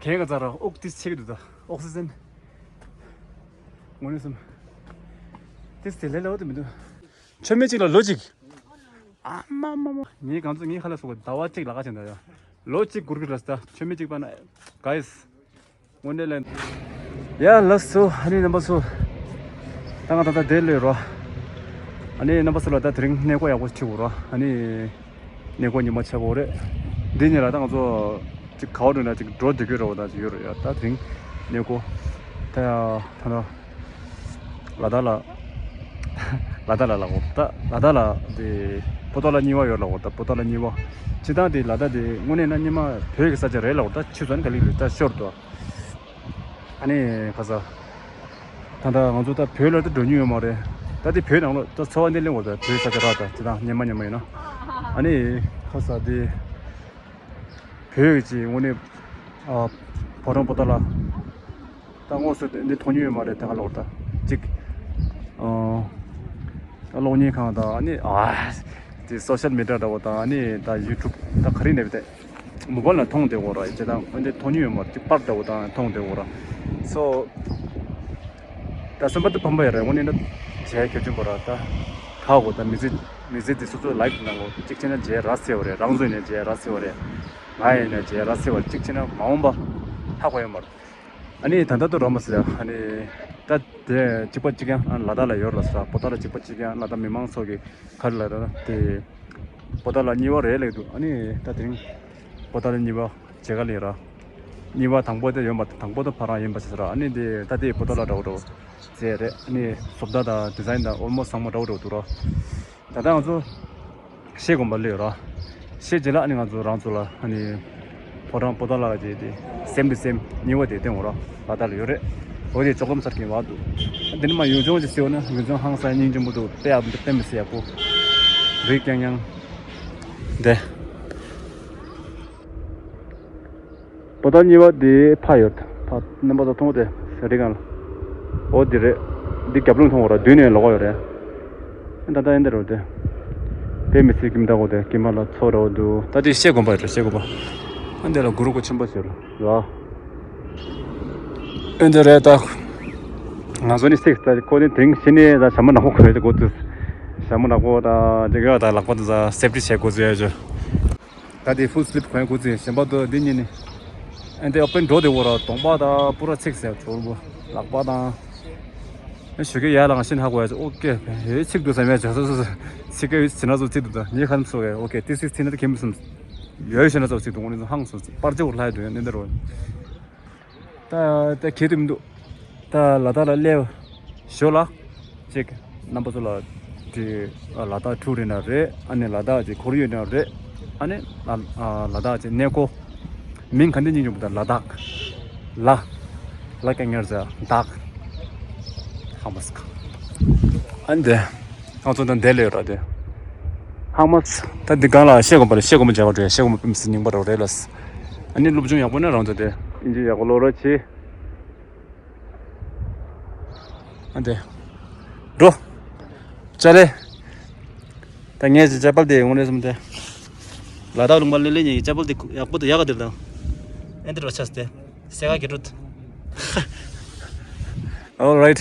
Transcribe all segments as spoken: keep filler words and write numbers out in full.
དེ་ག་ཚར་ཨོག་ཏིས་ཆེ་གི་འདུག་ད། ཨོག་སི་ཛན་དངོས་གནས་སམ། ཏིས་དེ་ལས་ལ་འོ་དེ་མི་འདུག་མཆོད་མེ་གཅིག་ལ་ལོ་གཅིག་ཨ་མ་མ་མ། ངའི་གང་ཚོད་ངའི་ཁ་ལ་སོགས་ཟླ་བ་གཅིག་ལ་ཁ་ཕྱིན་ད་ཡ། ལོ་གཅིག་འགོར་གི་རེད་ད། མཆོད་མེ་གཅིག་པ་ན་ག་ཡིས། དངོས་གནས་ལན། ཡ་ལགས་སོ། ཨ་ནི་རྣམ་པ་ཚོ། ད་ང་ད་ལྟ་དེར་སླེབས་རོ། ཨ་ནི་རྣམ་པ་ཚོ་ལ་ད་དེ་རིང་གནས་སྐོར་ཡག་པོ་ཞིག་ཕྱིན་དགོས་རོ། ཨ་ནི་གནས་སྐོར་ཉི་མ་ཆགས་ཀྱི་ཡོད་རེད། འདི་ཉིན་ལ་ད་ང་ཚོ་ཅིག་ག་བ་འགྲོ་ན་ཅིག་འགྲོ་བསྡད་ཀྱི་རེད་པ། ད་ཅིག་ཡོད་རེད་ཡ། ད་དེ་རིང་གནས་སྐོར་ད་ད་ལ་དྭགས་ལ། ལ་དྭགས་ལ་ལབ་དགོས་ད། ལ་དྭགས་ལ་དེ་པོ་ཏཱ་ལ་གཉིས་པ་ཡོད་ལབ་དགོས་ད། པོ་ཏཱ་ལ་གཉིས་པ། སྤྱིར་བཏང་དེ་ལ་དྭགས་དེ་དངོས་གནས་ན་སྔོན་མ་བོད་ཀྱི་ས་ཆ་རེད་ལབ་དགོས་ད། ཆུ་ཚོད་ག་ལེ་ལེ་ད་ཤོར་འདུག་ཨ་ནི་ཁ་ས། ད་ལྟ་ང་ཚོ་ད་བོད་ལ་ད་འགྲོ་མྱོང་ཡོད་མ་རེད། ད་དེ་བོད་ནང་ལོགས་ད་འཚོ་བ་འདི་ལེན་དགོས་ད། བོད་ས་ཆ་རག་ད་ཅི་ད་སྔོན་མ་སྔོན་མ་ཡིན་ན། ཨ་ནི་ཁ་ས་དེ་བོད་ཀྱི་དངོས་གནས་ཨ་ཕོ་བྲང་པོ་ཏཱ་ལ་ད་དངོས་སུ་འདི་མཐོང་མྱོང་ཡོད་མ་རེད། ད་ག་ལོག་ད་ཅིག་ཨ་གློག་བརྙན་ཁང་དང་ཨ་ནི་ཨ་དེ་སོ་ཤལ་མི་ཌི་ཡ་འདྲ་བོ་དང་ཨ་ནི་ད་ཡུ་ཊུབ་ད་ག་རེ་ནས་བལྟས། མོ་བལ་ལ་མཐོང་བསྡད་ཡོད་ར། ཅི་ད་འོན་ཏེ་མཐོང་མྱོང་ཡོད་མ་རེད། ཅིག་པར་འདྲ་བོ་དང་མཐོང་བསྡད་ཡོད་ར། སོ་ད་སེམས་པ་ད་ཕམ་པ་ཡོད་རེད། དངོས་གནས་ན་བྱས་ཁྱོད་ཆུན་པོ་ར་ད་ཧ་གོ་ད། མི་ཚེ་མི་ཚེ་འདི་སོ་སོ་ལའིབ་ནང་ལོགས་གཅིག་བྱས་ན་བྱས་ར་ཟེར་བ་རེད། རང་ཚོ་ཡིན་ན་བྱས་ར་ཟེར་བ་རེད། ང་ཡིན་ན་བྱས་ར་ཟེར་བ་རེད། གཅིག་བྱས་ན་མ་འོངས་པ་ཧ་གོ་ཡོད་མ་རེད། ཨ་ནི་ད་ལྟ་དུ་རོ་མ་ཟེར་ཡ། ཨ་ནི་ད་དེ་གཅིག་པ་གཅིག་རྐྱང་ཨ་ལ་དྭགས་ལ་ཡོད་ལ་ས། པོ་ཏཱ་ལ་གཅིག་པ་གཅིག་རྐྱང་ལ་དྭགས་མི་མང་ཚོ་གི་ག་རེ་ལ་རེད་ན་དེ་པོ་ཏཱ་ལ་གཉིས་པ་རེད་ལབ་འདུག་ཨ་ནི་ད་དེ་རིང་པོ་ཏཱ་ལ་གཉིས་པ་མཇལ་ཁ་ལེན་ར། གཉིས་པ་དང་པོ་དེ་ཡོད་མ་རེད། དང་པོ་དེ་ཕ་རང་ཡིན་པ་ཞིག་ར། ཨ་ནི་དེ་ད་དེ་པོ་ཏཱ་ལ་འདྲ་བོ་འདྲ་བོ་ཟེར་རེད། ཨ་ནི་བཟོ་ལྟ་དང་ཌི་ཛའིན་དང་ཨོལ་མོ་སི་ཚང་མ་འདྲ་བོ་འདྲ་བོ་འདུག་ར། ད་ལྟ་ང་ཚོ་ཤེལ་དགོན་པ་སླེབས་ར། ཤེལ་རྗེས་ལ་ཨ་ནི་ང་ཚོ་རང་ཚོ་ལ་ཨ་ནི་ཕོ་བྲང་པོ་ཏཱ་ལ་གི་དེ་སེམ་བི་སེམ་གཉིས་པ་དེ་སྟོན་འོ་ར། ལ་དྭགས་ལ་ཡོད་རེད། འོ་དེ་ཅོག་ལམ་སར་གྱིན་བ་འདུག་འདི་ནི་མ་ཡུལ་ལྗོངས་ཀྱི་སེ་འོ་ན་ཡུལ་ལྗོངས་ཧང་སང་སྙིང་རྗེ་མོ་འདུག་དཔེ་ཡག་པོ་འདུག་དཔེ་མི་སྲིད་ཡག་པོ། རིག་རྐྱང་རྐྱང་། འདི། པོ་ཏཱ་ལ་གཉིས་པ་དེ་ཕ་ཡོད། ཕ་རྣམ་པ་ཚོ་མཐོང་དེ་ཟ་རི་གང་ལ། འོ་དེ་རེད། འདི་རྒྱབ་ལུང་མཐོང་བ་ར་མདུན་ནས་ལོག་ཡོད་རེད། ད་ལྟ་ཨེ་འདི་རེད་དེ། དཔེ་མི་སྲིད་ཀྱི་མི་ད་གོ་དེ་ཀྱི་མ་ལ་ཚོ་ར་འོ་འདུག་ད་དེ་ཤེལ་དགོན་པ་ཡོད་རེད། ཤེལ་དགོན་པ། ཨ་འདི་ལ་གུ་རུ་གོ་ཆེན་པོ་ཟེར་ར། ཨེ་འདི་རེད་ད། ང་ཚོ་ནི་སིག་ད་ཁོ་ནི་དེང་ཕྱི་ནས་ད་ཞྭ་མོ་ནག་པོ་གོན་ཏེ་གོ་དུས། ཞྭ་མོ་ནག་པོ་ད་དེ་ག་ད་ལག་པ་དུ་ད་སེབ་ཊི་བྱས་གོ་ཚུལ་ཡོད་ཅོ། ད་དེ་ཧྥུལ་སི་ལིབ་གོན་དགོས་ཚེ་གཞན་པ་དུ་འདི་གཉིས་ནི། ཨེ་འདི་ཨོ་པན་འགྲོ་དེ་འོ་ར་གདོང་པ་དང་པུ་ར་ཚིག་ཟེར་ཚོར་བུ་ལག་པ་དང་། ཨེ་ཞོགས་ཀས་ཡར་ལངས་ཤིན་ཧ་གོ་ཡ་ཨོ་ཀེ་ཡོད་ཚིག་འདུག་བསམ་ཡ་ཇ་སོ་སོ་སོ་ཚིག་ག་ཡོད་ཚིག་ན་ཚོ་ཚིག་འདུག་ད་ངས་ཁ་ནས་ཚོ་ག་ཨོ་ཀེ་ཏི་སིག་ཚིག་ན་ད་ཁེམ་སམ་ཡོད་ཤིན་ན་ཚོ་ཚིག་འདུག་འོ་ནི་ཚོ་ཧང་སོ་ཚིག་པར་ཅོ་ལྷ་ཡ་འདུག་ཡ་ནི་འདི་རོ། ད་ད་ཁྱེད་དུ་མི་འདུག་ད་ལ་དྭགས་ལ་སླེབས་ཞོར་ལ་ཅིག་རྣམ་པ་ཚོ་ལ་དེ་ལ་དྭགས་ཕྲུ་རེད་ན་རེད། ཨ་ནི་ལ་དྭགས་ཀྱི་ཁོར་ཡུག་ན་རེད། ཨ་ནི་ལ་ལ་དྭགས་ཀྱི་གནས་སྐོར་མིང་ག་འདི་གཉིས་ཡོང་པ་ད་ལ་དྭགས་ལ་ལ་ཀ་ཉར་ཟ་དྭགས་ཧ་མ་སི་ཁ་ཨ་འདི། ང་ཚོ་ད་འདི་ལས་ར་དེ། ཧ་མ་ཚ། ད་འདི་གང་ལ་ཤེལ་དགོན་པ་རེད། ཤེལ་དགོན་པ་མཇལ་བ་འགྲོ་ཡ། ཤེལ་དགོན་པ་ཕེམ་སི་རྙིང་པ་རོ་རེད་ལ། ཨ་ནི་སློབ་སྦྱོང་ཡག་པོ་ན་རང་ཚོ་དེ་ཨིན་ཇི་ཡག་པོ་ལོ་རོ་ཆེ། ཨ་འདི། འགྲོ། ཅ་ལེ། ད་ངས་ཅི་ཅ་པལ་དེ་ཡོང་རེད་སོང་དེ། ལ་དྭགས་ལུང་པ་ལེ་ལེ་ཉེ་ཡི་ཅ་པལ་དེ་ཡག་པོ་དེ་ཡག་ག་དེར་དང་། ཨེ་འདི་རོ་ཆས་དེ། སེ་ག་གི་རུད། All right.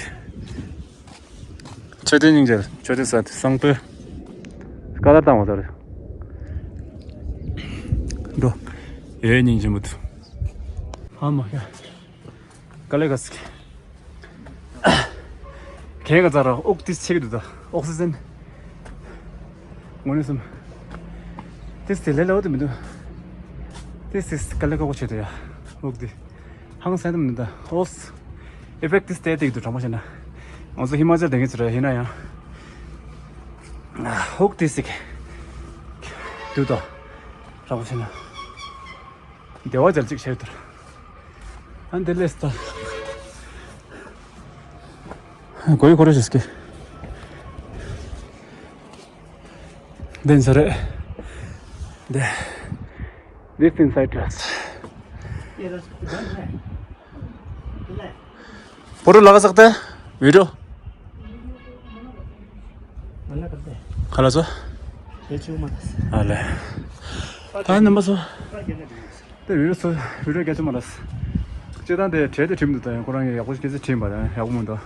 མཆོད་རྟེན་སྙིང་རྗེ། མཆོད་རྟེན་ས་དེ་སང་ཕོད། སྐ་ལ་བཏང་བ་ཟེར། འགྲོ། ཡོད་སྙིང་རྗེ་མོ་དུ། ཧ་མ་ཡ། དཀའ་ལས་ཁག་ཅིག་ཁྱེད་ཀ་ཙ་ར་ཨོག་ཏིས་ཆེ་གི་འདུག་ད། ཨོག་སི་ཛན། དངོས་གནས་སམ། ཏིས་དེ་ལས་ལ་འོ་དེ་མི་འདུག་ཏིས་ཏིས་དཀའ་ལས་ཁག་པོ་ཆེ་འདུག་ཡ། ཨོག་དེ། ཧང་སང་དེ་མི་འདུག་ད། ཨོག་སི། ཨི་ཕེག་ཏིས་དེ་དེ་གི་འདུག་དྲང་པོ་བཤད་ན། ང་ཚོ་ཧི་མ་ཅལ་དེ་གི་ཚོ་ར་ཡིན་ན་ཡང་། ཨོག་ཏིས་ཅིག་འདུག་ད། དྲང་པོ་བཤད་ན། བདེ་བ་ཅལ་ཅིག་བྱས་ཡོད་དོ། ཨ་འདི་ལས་ད། གོ་ཡི་གོ་རེ་ཞིག་སྐྱེ། འདི་ཚོ་རེད། འདི། This inside us. ཕོ་རུ་ལག་ཟག་སྟེ། བི་ཌིའོ། ཁ་ལ་ཚོ། ཨ་ལེ། ད་ནམ་པ་ཚོ། དེ་བི་ཌིའོ་ཚོ་བི་ཌིའོ་རྒྱ་ཆེ་མ་ལ། སྤྱིར་བཏང་དེ་བྲལ་དུ་ཁྲིམས་འདུག་ད་ཡང་ཁོ་རང་གིས་ཡག་པོ་སྐད་ཆ་དྲིས་པ་དང་ཡག་པོ་མི་འདུག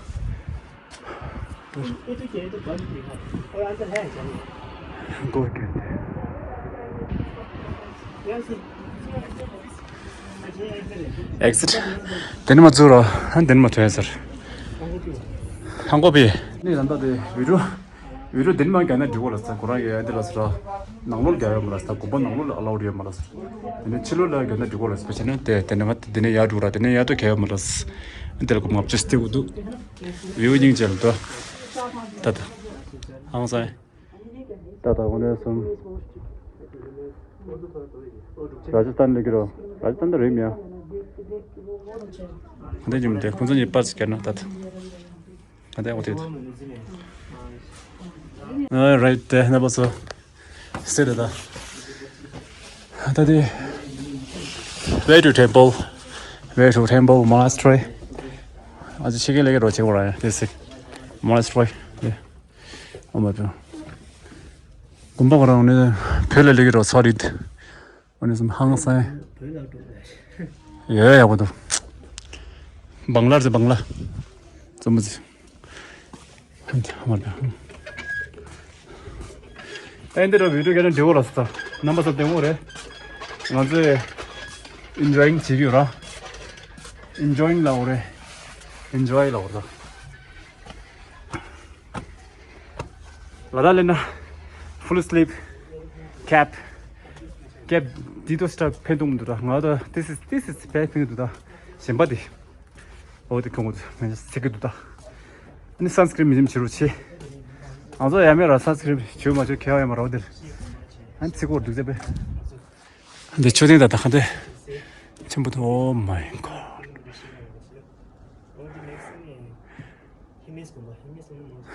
Exit. དེ་ནི་མ་བཙུགས་རོགས། དེ་ནི་མ་ཐོན་ཟེར། ཧང་གོ་པི། ནི་རང་ད་དེ་video video དེ་ནི་མ་རྒྱག་ན་འགྲིག་གོ་ལ་ས། ཁོ་རང་གིས་ཡ་འདི་ལ་ས་ར། ནང་ལོགས་རྒྱག་ཡོད་མ་ལ་ས། དགོན་པ་ནང་ལོགས་ལ་allowed ཡོད་མ་ལ་ས། དེ་ནི་ཕྱི་ལོགས་ལ་རྒྱག་ན་འགྲིག་གོ་ལ་ས། བྱས་ན་དེ་དེ་ནི་མ་དེ་ནི་ཡར་འགྲོ་ར། དེ་ནི་ཡར་དུ་གལ་ཡོད་མ་ལ་ས། དེ་ལ་གོ་མ་བཅོས་ཏེ་གོ་འདུག view སྙིང་རྗེ་ལ་འདུག་ད་ད། ཧང་སང་། ད་ད་འོ་ནས་སོང་། ར་ཇ་སྟན་ལ་གི་རོ། ར་ཇ་སྟན་ད་རེད་མིན་ཡ། ག་འདྲ་ཡིན་མི་འདུག་ཁོང་ཚོ་གཉིས་པར་ཅིག་བརྒྱབ་ན་ད་ད། ག་འདྲ་འོ་དེ་ད། Alright, དེ་ནས་བ་སོ། སེ་ད་ད། ད་དེ། Way to temple. Way to temple monastery. ཨ་ཅེ་ཆེ་གེ་ལེ་གེ་རོ་ཆེ་གོ་ར་ཡ། དེ་སེ། Monastery. དེ། ཨོ་མ་པི། དགོན་པ་ག་རང་ནི་བོད་ལ་ལེགས་རོགས་ཚོ་རེད། ཨོ་ནི་སུམ་ཧང་སང་། ཡོད་ཡག་པོ་འདུག་བང་ལ་རེད་བང་ལ། བཙུན་མོ་ཟི། ཨ་འདི་ར་བི་ཌིའོ་ག་རེ་འདྲི་བོ་ལ་སོ། རྣམ་པ་ཚོ་ལྟད་མོ་རེད། ང་ཚོས་enjoying བྱེད་ཀྱི་ཡོད་ར། Enjoying ལ་འོ་རེད། Enjoy ལ་འོ་རེད། ལ་དྭགས་སླེབས་ན་full sleeve cap cap འདི་ཏོ་སི་ཊ་ཕན་ཐོགས་མི་འདུག་ད་ང་ད་this is this is bad ཕན་གྱི་འདུག་ད་གཞན་པ་དེ་འོ་དེ་ཁོང་ཚོ་མེད་ཟེར་གྱི་འདུག་ད་ཨ་ནི་sunscreen མི་འཇིམ་བྱེད་རོགས་བྱེད། ང་ཚོ་ཡ་མེད་ར་sunscreen བྱེད་མ་བྱེད་ཁྱད་པར་ཡོད་མ་རེད་འོ་དེ་ཨ་ནི་ཚིག་སྐོར་འདུག་ཟེར་པས། འདི་མཆོད་རྟེན་ད་ད་ཁ་འདི་ཆེན་པོ་འདུག Oh my God.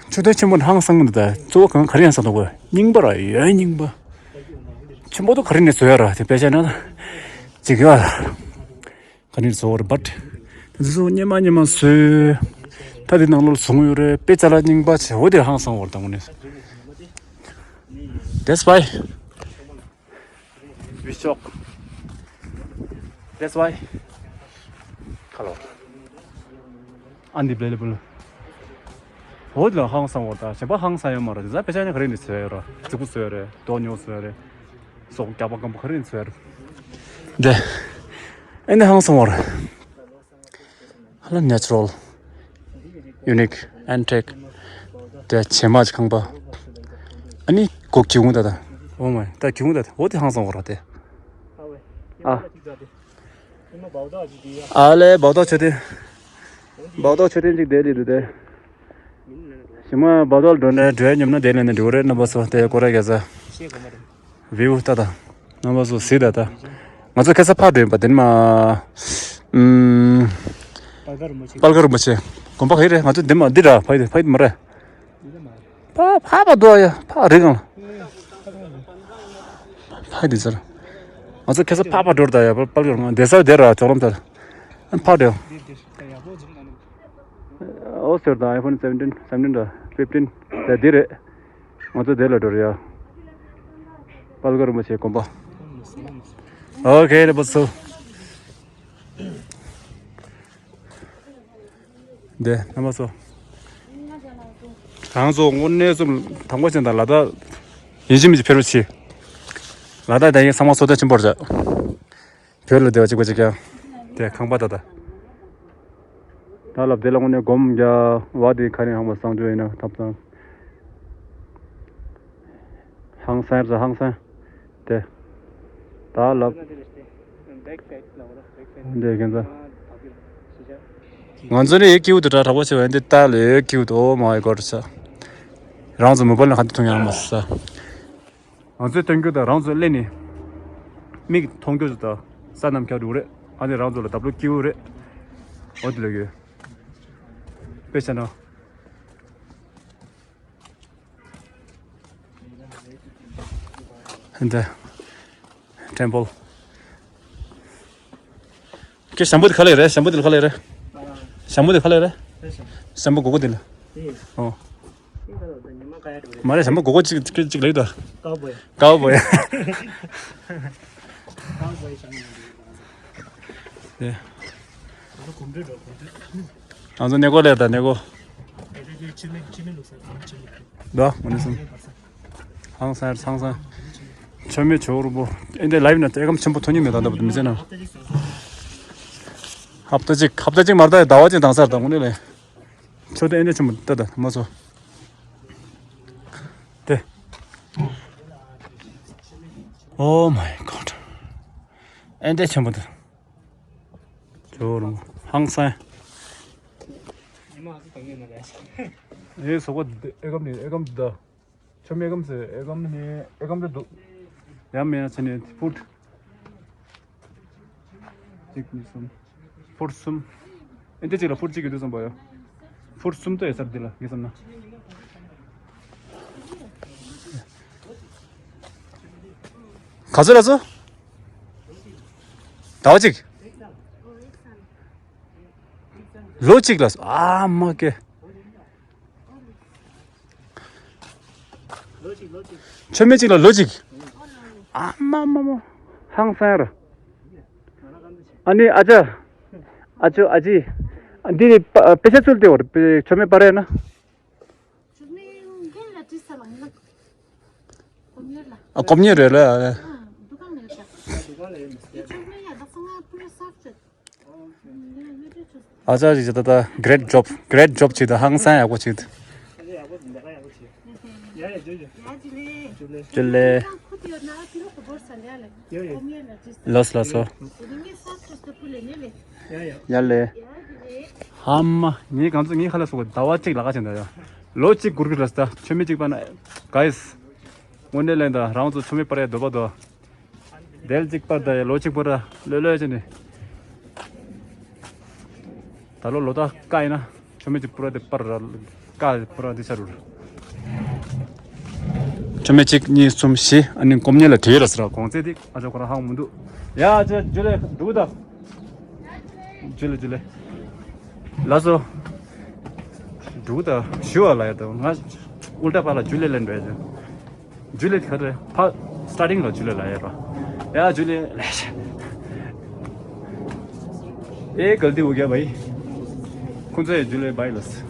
མཆོད་རྟེན་ཆེན་པོ་ཧང་སང་གི་འདུག་ད། གཙོ་བོ་གང་ག་རེ་ཡང་ས་འདུག་གོ་རྙིང་པ་ར་ཡོད་རྙིང་པ། ཆེན་པོ་འདུག་ག་རེ་ནས་བཟོས་ཡ་ར་དེ་དཔེ་ཆ་ན་ཅིག་ཡོད་ར། ག་རེ་ནས་བཟོས་ར་བཊ། དེ་ཚོ་སྔོན་མ་སྔོན་མ་བཟོས། ད་དེ་ནང་ལོགས་བཟོ་ཡོད་རེད་དཔེ་ཆ་ལ་རྙིང་པ་བྱས་འོ་དེ་ཧང་སང་བར་དང་ངོ་ནས། That's why. We shock. That's why. Hello. Unbelievable. འོ་དེ་ལ་ཧང་སང་བ་དང་གཞན་པ་ཧང་སང་ཡོད་མ་རེད། དེ་ཚ་དཔེ་ཆ་ནི་ག་རེ་ནས་བཟོས་ཡོད་ར། རྫིག་པོ་བཟོས་རེད། རྡོ་ཉོ་བཟོས་རེད། ཟོག་རྒྱག་པ་སྐམ་པོ་ག་རེ་ནས་བཟོས་རེད། དེ་ཨེ་ནི་ཧང་སང་བ་རེད། ཧ་ལ་natural, unique, antique. དེ་བྱེ་མ་ཅིག་ཁང་པ། ཨ་ནི་སྒོ་ཁྱི་གུང་ད་ད། Oh my ད་ཁྱི་གུང་ད་ད། འོ་དེ་ཧང་སང་བ་ར་དེ། ཨ། ཨ་ལེ་བའོ་ཏོ་མཆོད་རྟེན། བའོ་ཏོ་མཆོད་རྟེན་ཅིག་དེ་ལི་འདུག་དེ། ཞི་མ་བའོ་ཏོ་ལ་འགྲོ་ནས་འགྲོ་ཡ་སྙམ་ན་དེ་ལས་ནས་འགྲོ་རེད་རྣམ་པ་ཚོ་དེ་ཀོ་ར་རྒྱ་ཚ། view ད་ད། རྣམ་པ་ཚོ་གཟིགས་ད་ད། ང་ཚོ་ཁ་སང་ཕར་འགྲོ་ཡིན་པ་དེ་ནི་མ། ཨུམ། པལ་ཀ་རིན་པོ་ཆེ། དཔལ་ཀ་རིན་པོ་ཆེ། དགོན་པ་ག་རེ་རེད་ང་ཚོ་འདི་མ་འདི་ར་ཕ་ཡི་ཕ་ཡི་མ་རེད། ཕ་ཕ་ཕ་འགྲོ་ཡ་ཕ་རི་གང་ལ། ཕ་འདི་ཚར། ང་ཚོ་ཁ་སང་ཕ་ཕ་འགྲོ་ད་ཡ་པལ་ཀ་རིན་པོ་ཆེ་འདི་ཚར་དེ་ར་ཅོག་ལམ་ཚར། ཨ་ཕ་འགྲོ། འོ་ཟེར་དང་iPhone seventeen seventeen དང་fifteen དེ་འདི་རེད། ང་ཚོ་དེ་ལ་འགྲོ་རེད་ཡ། དཔལ་ཀ་རིན་པོ་ཆེའི་དགོན་པ། ཨོ་ཁེ་རེད་པ་སོ། དེ་རྣམ་པ་ཚོ། རང་ཚོ་དངོས་གནས་ཚུལ་དང་པོ་ཅན་དང་ལ་དྭགས་ཡིན་གཅིག་མིན་གཅིག་ཕེབས་རོགས་གྱིས། ལ་དྭགས་དེ་ཡིན་ཚང་མ་སོ་ལྟ་ཆེན་པོར་བྱ། བོད་ལ་བདེ་བ་གཅིག་པ་གཅིག་རྐྱང་། དེ་ཁང་པ་ད་ད། ད་ལབ་དེ་ལ་དངོས་གནས་སྒོམ་རྒྱག་བ་དེ་ཁ་རིང་ཧང་པ་གསང་སྤྱོད་ཡིན་ན་ཐབ་ཚང་། ཧང་སང་ར་ཧང་སང་། དེ། ད་ལབ། འདི་ཁྱེད་ཚོ། ང་ཚོ་ནི་ཡེ་ཀིའུ་དུ་དྲ་གྲགས་པོ་ཆེ་བས་འདི་ལྟ་ལ་ཡེ་ཀིའུ་དུ། Oh my God ཆ། རང་ཚོ་མི་བོ་ལ་ག་འདི་ཐུང་ཡང་མ་ས། ང་ཚོའི་སྟོན་རྒྱུ་དང་རང་ཚོའི་ཀླད་ནས་མིག་མཐོང་རྒྱུ་དང་ས་རྣམས་ཁྱབ་འགྲོ་རེད། ཨ་ནི་རང་ཚོ་ལ་ད་བློ་སྐྱིད་པོ་རེད། འོ་དེ་ལ་ཡོད། དཔེ་ཆ་ན། འདི། ཊེམ་པལ། ཁྱེད་ཞམ་པོ་དེ་ག་ལེ་རེད། ཞམ་པོ་དེ་ག་ལེ་རེད། ཞམ་པོ་དེ་ག་ལེ་རེད། ཞམ་པོ་གོ་གོ་དེ་ལ། ཨོ། མ་རེད་ཞམ་པོ་གོ་གོ་གཅིག་གཅིག་གཅིག་ལེགས་དོ། ཀའོ་བོའི། ཀའོ་བོའི། ཀའོ་བོའི་ཞམ་པོ། དེ། ང་ཚོ་ནེ་གོ་ལེར་དང་ནེ་གོ། ད་ངོ་ནི་སོང་། ཧང་སང་ཧང་སང་། མཆོད་མེ་ཇོ་རུ་པོ། ཨེ་འདི་ལའིབ་ན་ཨེ་གམ་ཆེན་པོ་ཐོན་ཉི་མེད་ད་ད་བུ་མི་ཚེ་ན། ཧབ་ཏ་གཅིག་ཧབ་ཏ་གཅིག་མར་ད་ཟླ་བ་གཅིག་དང་སར་ད་དངོས་གནས་ལས། མཆོད་རྟེན་ཨེ་འདི་ཆེན་པོ་ད་ད་མ་ཚོ། དེ། Oh my God. ཨེ་འདི་ཆེན་པོ་ད། ཇོ་རུ་ཧང་སང་། ཨེ་སོག་པ་ཨེ་གམ་ནི་ཨེ་གམ་ད། ཆོ་མེ་ཨེ་གམ་སེ་ཨེ་གམ་ནི་ཨེ་གམ་ད་འདུག་ཡང་མེད་ན་ཚེ་ནི་ཕུར། གཅིག་གཉིས་གསུམ། ཕུར་གསུམ། ཨེ་འདི་གཅིག་ལ་ཕུར་གཅིག་གི་དུས་ཙམ་པ་ཡོད། ཕུར་གསུམ་ཏོ་ཡོད་སར་འདི་ལ་ངས་བསམ་ན། ག་ཚོད་ལ་ཚོ། ཟླ་བ་གཅིག་ལོ་གཅིག་ལ་ཨ་མ་ཀེ། ཆོ་མེ་གཅིག་ལ་ལོ་གཅིག་ཨ་མ་མ་མ། ཧང་སང་ར། ཨ་ནི་ཨ་ཅག་ཨ་ཅོ་ཨ་ཅི། འདི་ནི་པ་དཔེ་ཆ་ཚུལ་ཏེ་བར་ཆོ་མེ་པར་ཡ་ན། ཨ་གོམ་ཉེ་རེད་ལ། ཨ་ཅག་ཅིག་ད་ད་great job, great job ཅིག་ད་ཧང་སང་ཡག་པོ་ཅིག་ད། ཇུ་ལེ། ལོས་ལོས་སོ། ཡ་ལེ། ཧ་མ་ངའི་གང་ཚོད་ངའི་ཁ་ལ་སོགས་ཟླ་བ་གཅིག་ལ་ཁ་ཕྱིན་ད་ཡ། ལོ་གཅིག་འགོར་གི་རེད་ད་ཆོ་མེ་གཅིག་པ་ན་ག་ཡིས། དངོས་གནས་ལན་ད་རང་ཚོ་ཆོ་མེ་པར་ཡ་འདོད་པ་དོ། དལ་གཅིག་པར་ད་ཡ་ལོ་གཅིག་པར་ལོས་ལོས་བྱས་ནས། ད་ལོ་ལོ་ད་ཀ་ཡིན་ན་ཆོ་མེ་གཅིག་པུ་ར་དེ་པར་ར་ཀ་པུ་ར་དེ་ཆ་རུ། ཆོ་མེ་གཅིག་གཉིས་གསུམ་བཞི་ཨ་ནི་སྒོམ་ཉེ་ལ་བྲིས་ར་ཟེར་གོང་ཚད་དེ་ཨ་ཅག་ཁོ་རང་ཧང་མི་འདུག་ཡ་ཅེ་ཇུ་ལེ་འགྲུག་ད། ཇུ་ལེ་ཇུ་ལེ། ལ་སོ། འགྲུག་ད་ཞུ་བ་ལ་ཡ་ད་ང་ཨུལ་ཏ་པ་ལ་ཇུ་ལེ་ལེན་པས། ཇུ་ལེ་ག་རེ་ཕ་starting ལ་ཇུ་ལེ་ལ་ཡ་ར། ཡ་ཇུ་ལེ་ལེ་ཤ། ཨེ་གལ་ཏེ་འུ་ག་བའི། ཁོང་ཚོ་ཡ་ཇུ་ལེ་བའི་ལ་སི།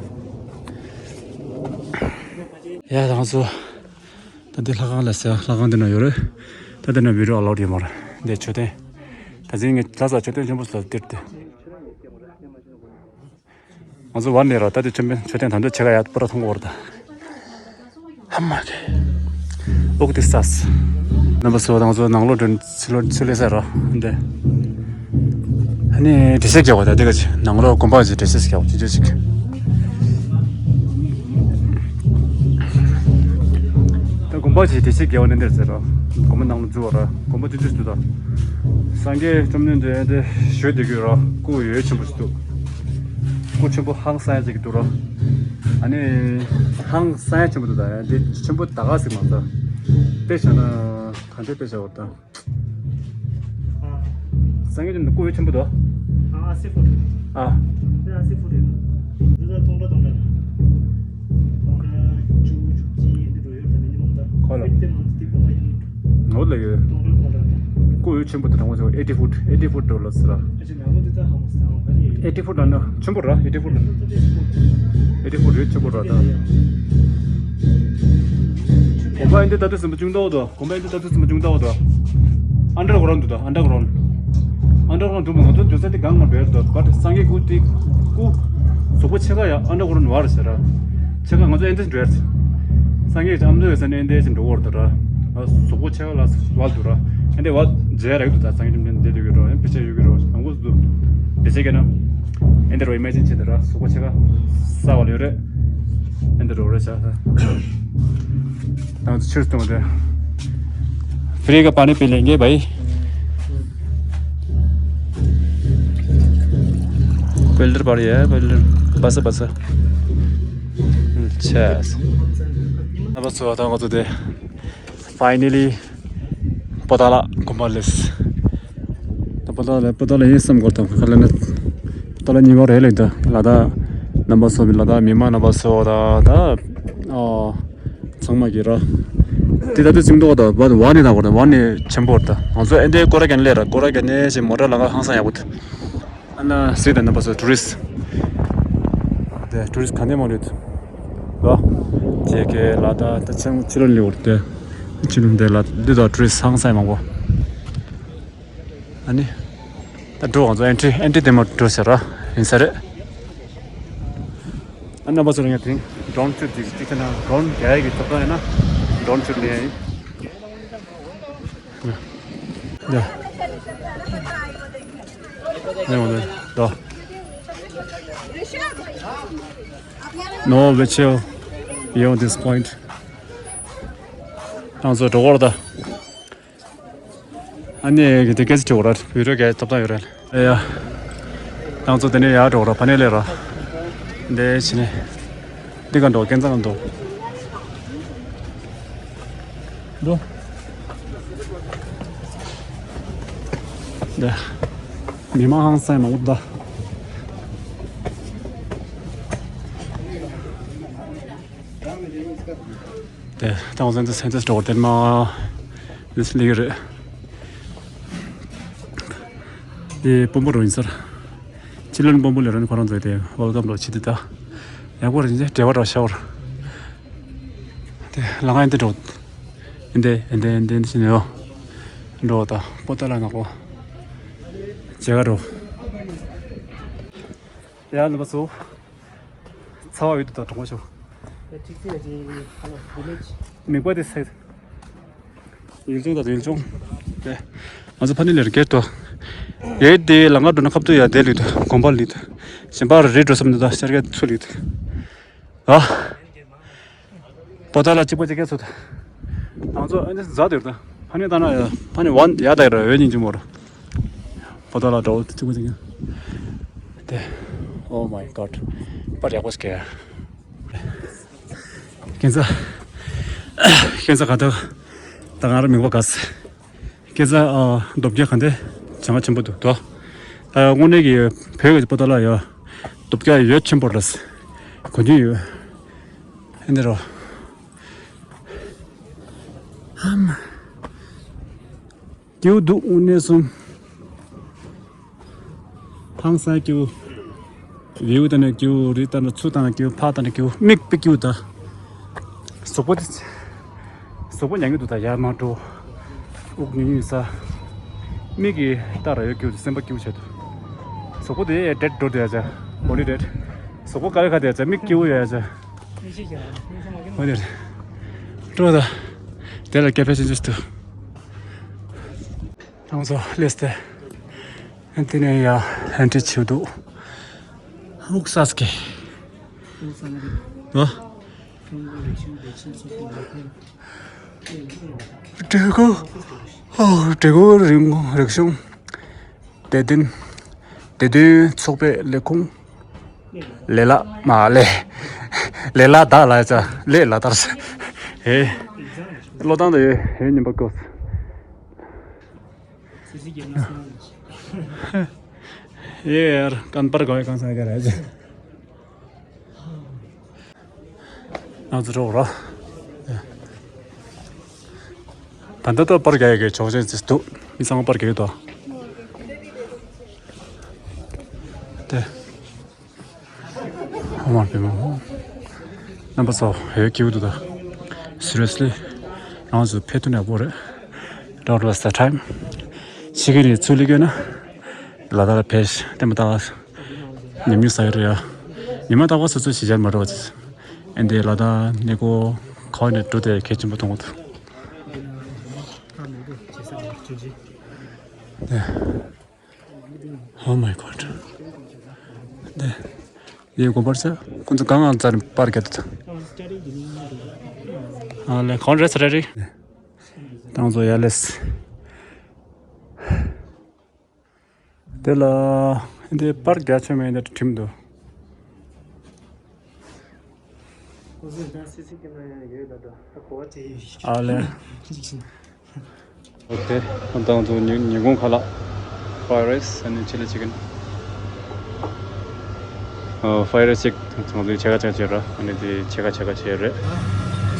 ཡ་ད་ང་ཚོ། ད་འདི་ལྷ་ཁང་ལ་ཟེར་ལྷ་ཁང་འདི་ན་ཡོད་རེད། ད་འདི་ན་video allowed ཡོད་མ་རེད། འདི་མཆོད་རྟེན། ད་འཛིན་ངས་ལྷ་ས་མཆོད་རྟེན་ཆེན་པོ་ཟེར་འདིར་དེ། ང་ཚོ་བར་ནས་ར་ད་དེ་མཆོད་མཆོད་རྟེན་ད་འདོད་ཆེ་ག་ཡ་པོ་ར་མཐོང་གོ་ར་ད། ཧ་མ་གེ། ཨོག་ཏི་སཱས། རྣམ་པ་ཚོ་ད་ང་ཚོ་ནང་ལོགས་འགྲོ་ཚུར་ལོག་ཚུར་སླེབས་ས་ར་འདི། ཨ་ནི་འགྲེལ་བཤད་རྒྱག་པ་ད་འདི་ག་ཅི་ནང་ལོགས་དགོན་པ་ཅིག་འགྲེལ་བཤད་རྒྱག་པ་ཅི་ཅི་ཅིག་ད་དགོན་པ་ཅིག་འགྲེལ་བཤད་རྒྱག་པ་ནི་འདིར་ཟེར་ར། དགོན་པ་ནང་ལ་འཛུལ་བ་ར་དགོན་པ་ཅི་ཅི་ཞིག་འདུག་ད། སངས་རྒྱས་བཅོམ་ལྡན་འདས་འདི་ཞུས་བསྡད་ཀྱི་ཡོད་ར་སྐུ་འོད་ཆེན་པོ་ཞིག་འདུག་སྐུ་ཆེན་པོ་ཧང་སང་ཡ་ཅིག་འདུག་ར། ཨ་ནི་ཧང་སང་ཡ་ཆེན་པོ་འདུག་ད་ཡ་འདི་ཆེན་པོ་ད་ག་ཟིག་མ་ད། དཔེ་བཞག་ན་ག་འདྲ་དཔེ་བཞག་པ་ད། སངས་རྒྱས་བཅོམ་ལྡན་སྐུ་འོད་ཆེན་པོ་འདུག་ཨ་ཨ་སི་ཕུ་ཏི། ཨ། འདི་ཨ་སི་ཕུ་ཏི། འདི་ད་སྟོང་ཕྲག་སྟོང་ཕྲག་སྟོང་ཕྲག་བཅུ་བཅུ་གཅིག་འདི་འགྲོ་ཡོད་ད་མི་ཉི་མ་ད། ཁོ་ལ། ཕིབ་ཏི་མང་སྟི་པོ་མ་ཡིན། ངོ་ལ་ཡོད། སྟོང་ཕྲག་སྟོང་ཕྲག་སྐུ་འོད་ཆེན་པོ་དེ་དྲང་པོ་ཆེ་བ་ཨེ་ཊི་ཕུ་ཏི་ཨེ་ཊི་ཕུ་ཏི་འགྲོ་ལ་ཟེར་ར། ཨེ་ཊི་ཕུ་ཏི་ལ་ན་ཆེན་པོ་ར་ཨེ་ཊི་ཕུ་ཏི་ལ་ན། ཨེ་ཊི་ཕུ་ཏི་རེད་ཆེན་པོ་ར་ད། དགོན་པ་ཨིན་དེ་ད་དུས་ཟིན་པ་ཅུང་ཏོག་དོ། དགོན་པ་ཨིན་དེ་ད་དུས་ཟིན་པ་ཅུང་ཏོག་དོ། ཨན་ཌར་གྷ་རའུན་དུ་དོ་ཨན་ཌར་གྷ་རའུན། ཨན་ཌར་གྷ་རའུན་དུ་མ་ང་ཚོ་འདུག་ས་དེ་གང་མ་བེར་དོ་བར་སངས་རྒྱས་སྐུ་དེ་སྐུ་གཟུགས་པོ་ཕྱེད་ཀ་ཡ་ཨན་ཌར་གྷ་རའུན་བར་ཟེར་ར། ཕྱེད་ཀ་ང་ཚོ་ཨེ་འདྲ་འགྲོ་ཡ་རེད། སངས་རྒྱས་ཀྱི་ཨ་མདོ་ཡོད་ས་ནས་ཨེ་འདྲ་ཞིག་འགྲོ་གི་ཡོད་རེད་ད་ར། གཟུགས་པོ་ཕྱེད་ཀ་ལ་བར་དུ་ར། ཨེ་འདྲ་བར་མཇལ་རག་འདུག་ད་སངས་རྒྱས་བཅོམ་ལྡན་འདས་དེ་ཡོད་རོ་ཨེ་ཕི་ཆ་ཡོད་གི་རོ་ཨང་གོ་འདུག་དེ་ཆ་ག་ན། ཨེ་འདྲ་རོ་ཨི་མེ་ཇིན་བྱེད་ད་ར་གཟུགས་པོ་ཕྱེད་ཀ་ས་བ་ལ་ཡོད་རེད། ཨེ་འདྲ་རོ་རེད་ཤག་ད་ང་ཚོ་ཕྱིར་གཏོང་རེད། ཕི་རི་ག་པ་ནི་པི་ལེན་གེ་བྷའི། པེལ་ལར་པར་ཡ་པེལ་ལར་བ་ས་བ་ས། ཆེས། ཨ་བ་སོ་ད་ང་ཚོ་དེ། Finally པོ་ཏཱ་ལ་དགོན་པ་སླེབས། ད་པོ་ཏཱ་ལ་པོ་ཏཱ་ལ་ཡིན་བསམ་གོ་ད་ག་ལ་ན། པོ་ཏཱ་ལ་གཉིས་པ་རེད་ལེ་ད་ལ་དྭགས་རྣམ་པ་ཚོ་ལ་དྭགས་མི་མང་རྣམ་པ་ཚོ་ད་ད། ཨོ། ཚང་མ་གི་ར། དེ་ད་དུ་ཚིག་མདོག་ད་བ་བ་ནི་ད་གོ་ད་བ་ནི་ཆེན་པོ་ད་ང་ཚོ་ཨེ་འདྲའི་ཀོ་ར་གན་ལེ་ར་ཀོ་ར་གན་ནེ་ཞེ་མོ་ཊ་ལ་ང་ཧང་སང་ཡག་པོ་ད། ཨ་ན་སི་དང་རྣམ་པ་ཚོ་ཊུ་རི་སི་ཊི། དེ་ཊུ་རི་སི་ཊི་ག་ནས་མ་རེད། ལོ། ཇེ་ཀེ་ལ་ད་ད་ཆང་ཕྱི་ལོ་ལི་འོར་དེ། ཕྱི་ལོ་འདི་ལ་འདི་དང་ཊུ་རི་སི་ཊི་ཧང་སང་མང་པོ། ཨ་ནི། ད་འགྲོ་ང་ཚོ་ཨེན་ཊི་རི་ཨེན་ཊི་རི་དེ་མ་འགྲོ་ཟེར་ར། ཡིན་ས་རེད། ཨ་རྣམ་པ་ཚོ་ལ་ཡང་དེ་རིང་ཌོ་རོན་ཊི་ཤུཊ་ཅིག་ཅིག་བྱས་ན་ཌོ་རོན་རྒྱག་ཡག་གི་ཐོབ་ཐང་ཡོད་ན་ཌོ་རོན་ཊི་ཤུཊ་ལེན་ཡ་ཡིན། ཡ། ཡ། ཡ། ཡ། No vehicle beyond this point. ང་ཚོ་འགྲོ་གི་རེད་ད། ཨ་ནི་དེ་སྐད་ཆ་དྲི་བ་ར་བི་ཌིའོ་སྐད་ཐོབ་ཐང་ཡོད་རེད། ཨེ་ཡ། ང་ཚོ་དེ་ནས་ཡར་འགྲོ་ར་ཕ་ནས་ལས་ར། འདི་བྱས་ནས། འདི་ག་འགྲོ་ཀན་ཚང་འགྲོ། འགྲོ། འདི། མི་མང་ཧང་སང་མང་པོ་འདུག་དེ་ད་ང་ཚོ་འདི་སེམས་ཚེ་འགྲོ་དེ་མ་ནི་སླེབས་ཡོད་རེད། དེ་དཔོན་པོ་རང་ཡིན་ས་རེད། ཕྱི་ལོགས་དཔོན་པོ་ལས་རང་ཁོ་རང་ཚོ་དེ་ཝེལ་ཀམ་རོ་བྱེད་དེ་ད། ཡག་པོ་རེད་འདི་འབྲེལ་བ་རོགས་ཤོར། དེ་ལ་ང་འདི་འགྲོ། འདི་འདི་འདི་འདི་ནས་ཡོ། འགྲོ་ད་པོ་ཏ་ལ་ནག་པོ། ཇེ་ག་འགྲོ། ཡ་ལ་བ་སོ། ཚ་བ་ཡོད་དུ་ད་གྲོང་ཆོག་ཡ་གཅིག་ཚེ་ཡ་གཅིག་ཧ་ལ་བུ་ལེ་ཆི། མིག་པ་དེ་སེ། ཡུལ་ལྗོངས་དང་ཡུལ་ལྗོངས། དེ། ང་ཚོ་ཕ་ནི་ལེར་སྐད་དོ། ཡེ་དེ་ལ་ང་འགྲོ་ན་ཁབ་ཏུ་ཡ་དེ་ལུས་དུ་གོམ་པ་ལུས་དུ། གཞན་པ་རི་འགྲོ་བསམ་དུ་ད་ཤར་ག་ཚུ་ལུས་དུ། ཨ། པོ་ཏ་ལ་གཅིག་པ་གཅིག་ག་ཚུ་ད། ང་ཚོ་ཨ་ནི་ཛ་དེར་ད། ཕ་ནི་ད་ན་ཡ་ཕ་ནི་ཝན་ཡ་ད་ར་ཡོད་ཉིན་གྱི་མོ་ར། པོ་ཏ་ལ་འགྲོ་གཅིག་པ་གཅིག་ག་དེ། Oh my God. པར་ཡག་པོ་ཞིག་གས། ཁྱེད་ཚ། ཁྱེད་ཚ་ག་ད། ད་ང་ར་མིག་པ་ག་སི། ཁྱེད་ཚ་ཨ་རྡོ་བརྒྱ་ག་འདི་བྱ་ང་ཆེན་པོ་འདུག་དོ། ད་དངོས་གནས་ཀྱི་བོད་ཀྱི་པོ་ཏ་ལ་ཡ། རྡོ་བརྒྱ་ཡོད་ཆེན་པོ་རེད། གོ་རྒྱུ་ཡོད། ཨེ་འདི་རོ། ཧམ། སྐྱིད་པོ་འདུག་དངོས་གནས་སོང་། ཧང་སང་སྐྱིད་པོ། ཝིའུ་ལྟ་ན་སྐྱིད་པོ། རི་ལྟ་ན་ཆུ་ལྟ་ན་སྐྱིད་པོ། ཕག་ལྟ་ན་སྐྱིད་པོ། མིག་དཔེ་སྐྱིད་པོ་ད། གཟུགས་པོ་དེ། གཟུགས་པོ་མྱང་གི་འདུག་ད་ཡར་མར་འགྲོ། དབུགས་ཉུང་ཉུང་ས། མིག་གིས་ལྟ་ར་ཡོད་སྐྱིད་པོ་སེམས་པ་སྐྱིད་པོ་བྱས་འདུག་གཟུགས་པོ་དེ་ཡས་འདྲེད་འགྲོ་དེ་ཡ་ཆ། ཧོ་ལི་འདྲེད། གཟུགས་པོ་དཀར་ཁ་དེ་ཡ་ཆ་མིག་སྐྱིད་པོ་ཡ་ཆ། ཧོ་ལི་འདྲེད། འགྲོ་ད། དེ་ལ་སྐད་ཕལ་ཆེན་ཆེ་འདུག་ང་ཚོ་སླེབས་ཏེ། དེ་ནས་ཡ་ཧན་ཏི་ཆེ་འདུག་དབུགས་ས་སྐྱེ། ཨ། འབྲས་སྐོར། ཨོ། འབྲས་སྐོར་རིག་གཞུང་། དད་ལྡན། དད་ལྡན་ཚོགས་པའི་ལས་ཁུངས། ལས་ལ་མ་ལས། ལས་ལ་དག་ལ་ཙ་ལས་ལ་དར་ས། ཧེ། བློ་བཏང་དུ་ཡོད་ཧེ་ཉིན་པ་ཀོ། ཡེ་ཡར་ཀན་པར་གོ་ཡ་ཀན་ས་ག་ར་ཅི། ང་ཚོ་འགྲོ་རོགས། ད་ལྟ་ད་པར་རྒྱག་ཡ་གི་ཆོག་མཆན་ཅིག་འདུག་མི་ཚང་མ་པར་རྒྱག་གི་འདུག་དེ། ཨོ་མ་པེ་མ། རྣམ་པ་ཚོ་ཧེ་སྐྱིད་པོ་འདུག་ད། Seriously། རང་ཚོ་ཕེབས་ཐུབ་ན་ཡག་པོ་རེད། Don't waste the time། ཕྱི་རྒྱལ་ནས་ཚུར་སླེབས་ཡོད་ན། ལ་དྭགས་ལ་ཕེབས་བསྟན་པ་ལྟ་བ། ཉམས་མྱོང་ཟ་ཡི་རེད་ཡ། ཉི་མ་རྟག་པར་སོ་སོའི་གཞིས་ཆགས་མ་འགྲོ་བ་ཅིག་ཨེ་འདི་ལ་དྭགས་གནས་སྐོར་ཁོ་ནས་འགྲོ་དེ་གལ་ཆེན་པོ་མཐོང་གི་འདུག Oh my God. འདི། འདི་དགོན་པར་ཆ་ཁོང་ཚོ་གང་གང་རྩར་པར་རྒྱག་འདུག་ཨ་ལེ་གང་རེད་ས་རེད། ཏང་ཚོ་ཡ་ལེས། དེ་ལ་འདི་པར་རྒྱ་ཆེ་མེད་འདི་ཁྲིམས་འདུག་ཨ་ལེ། ཨོ་ཁེ། ཏང་ཚོ་ཉིན་ཉིན་གུང་ཁ་ལག་ཕ་རའི་རའི་སི་ཨ་ནི་ཆི་ལི་ཆི་ཀན། ཨོ་ཕ་རའི་རའི་སི་ཅིག་ང་ཚོའི་ཕྱེད་ཀ་ཕྱེད་ཀ་བྱས་ར། ཨ་ནི་དེ་ཕྱེད་ཀ་ཕྱེད་ཀ་བྱས་རེད།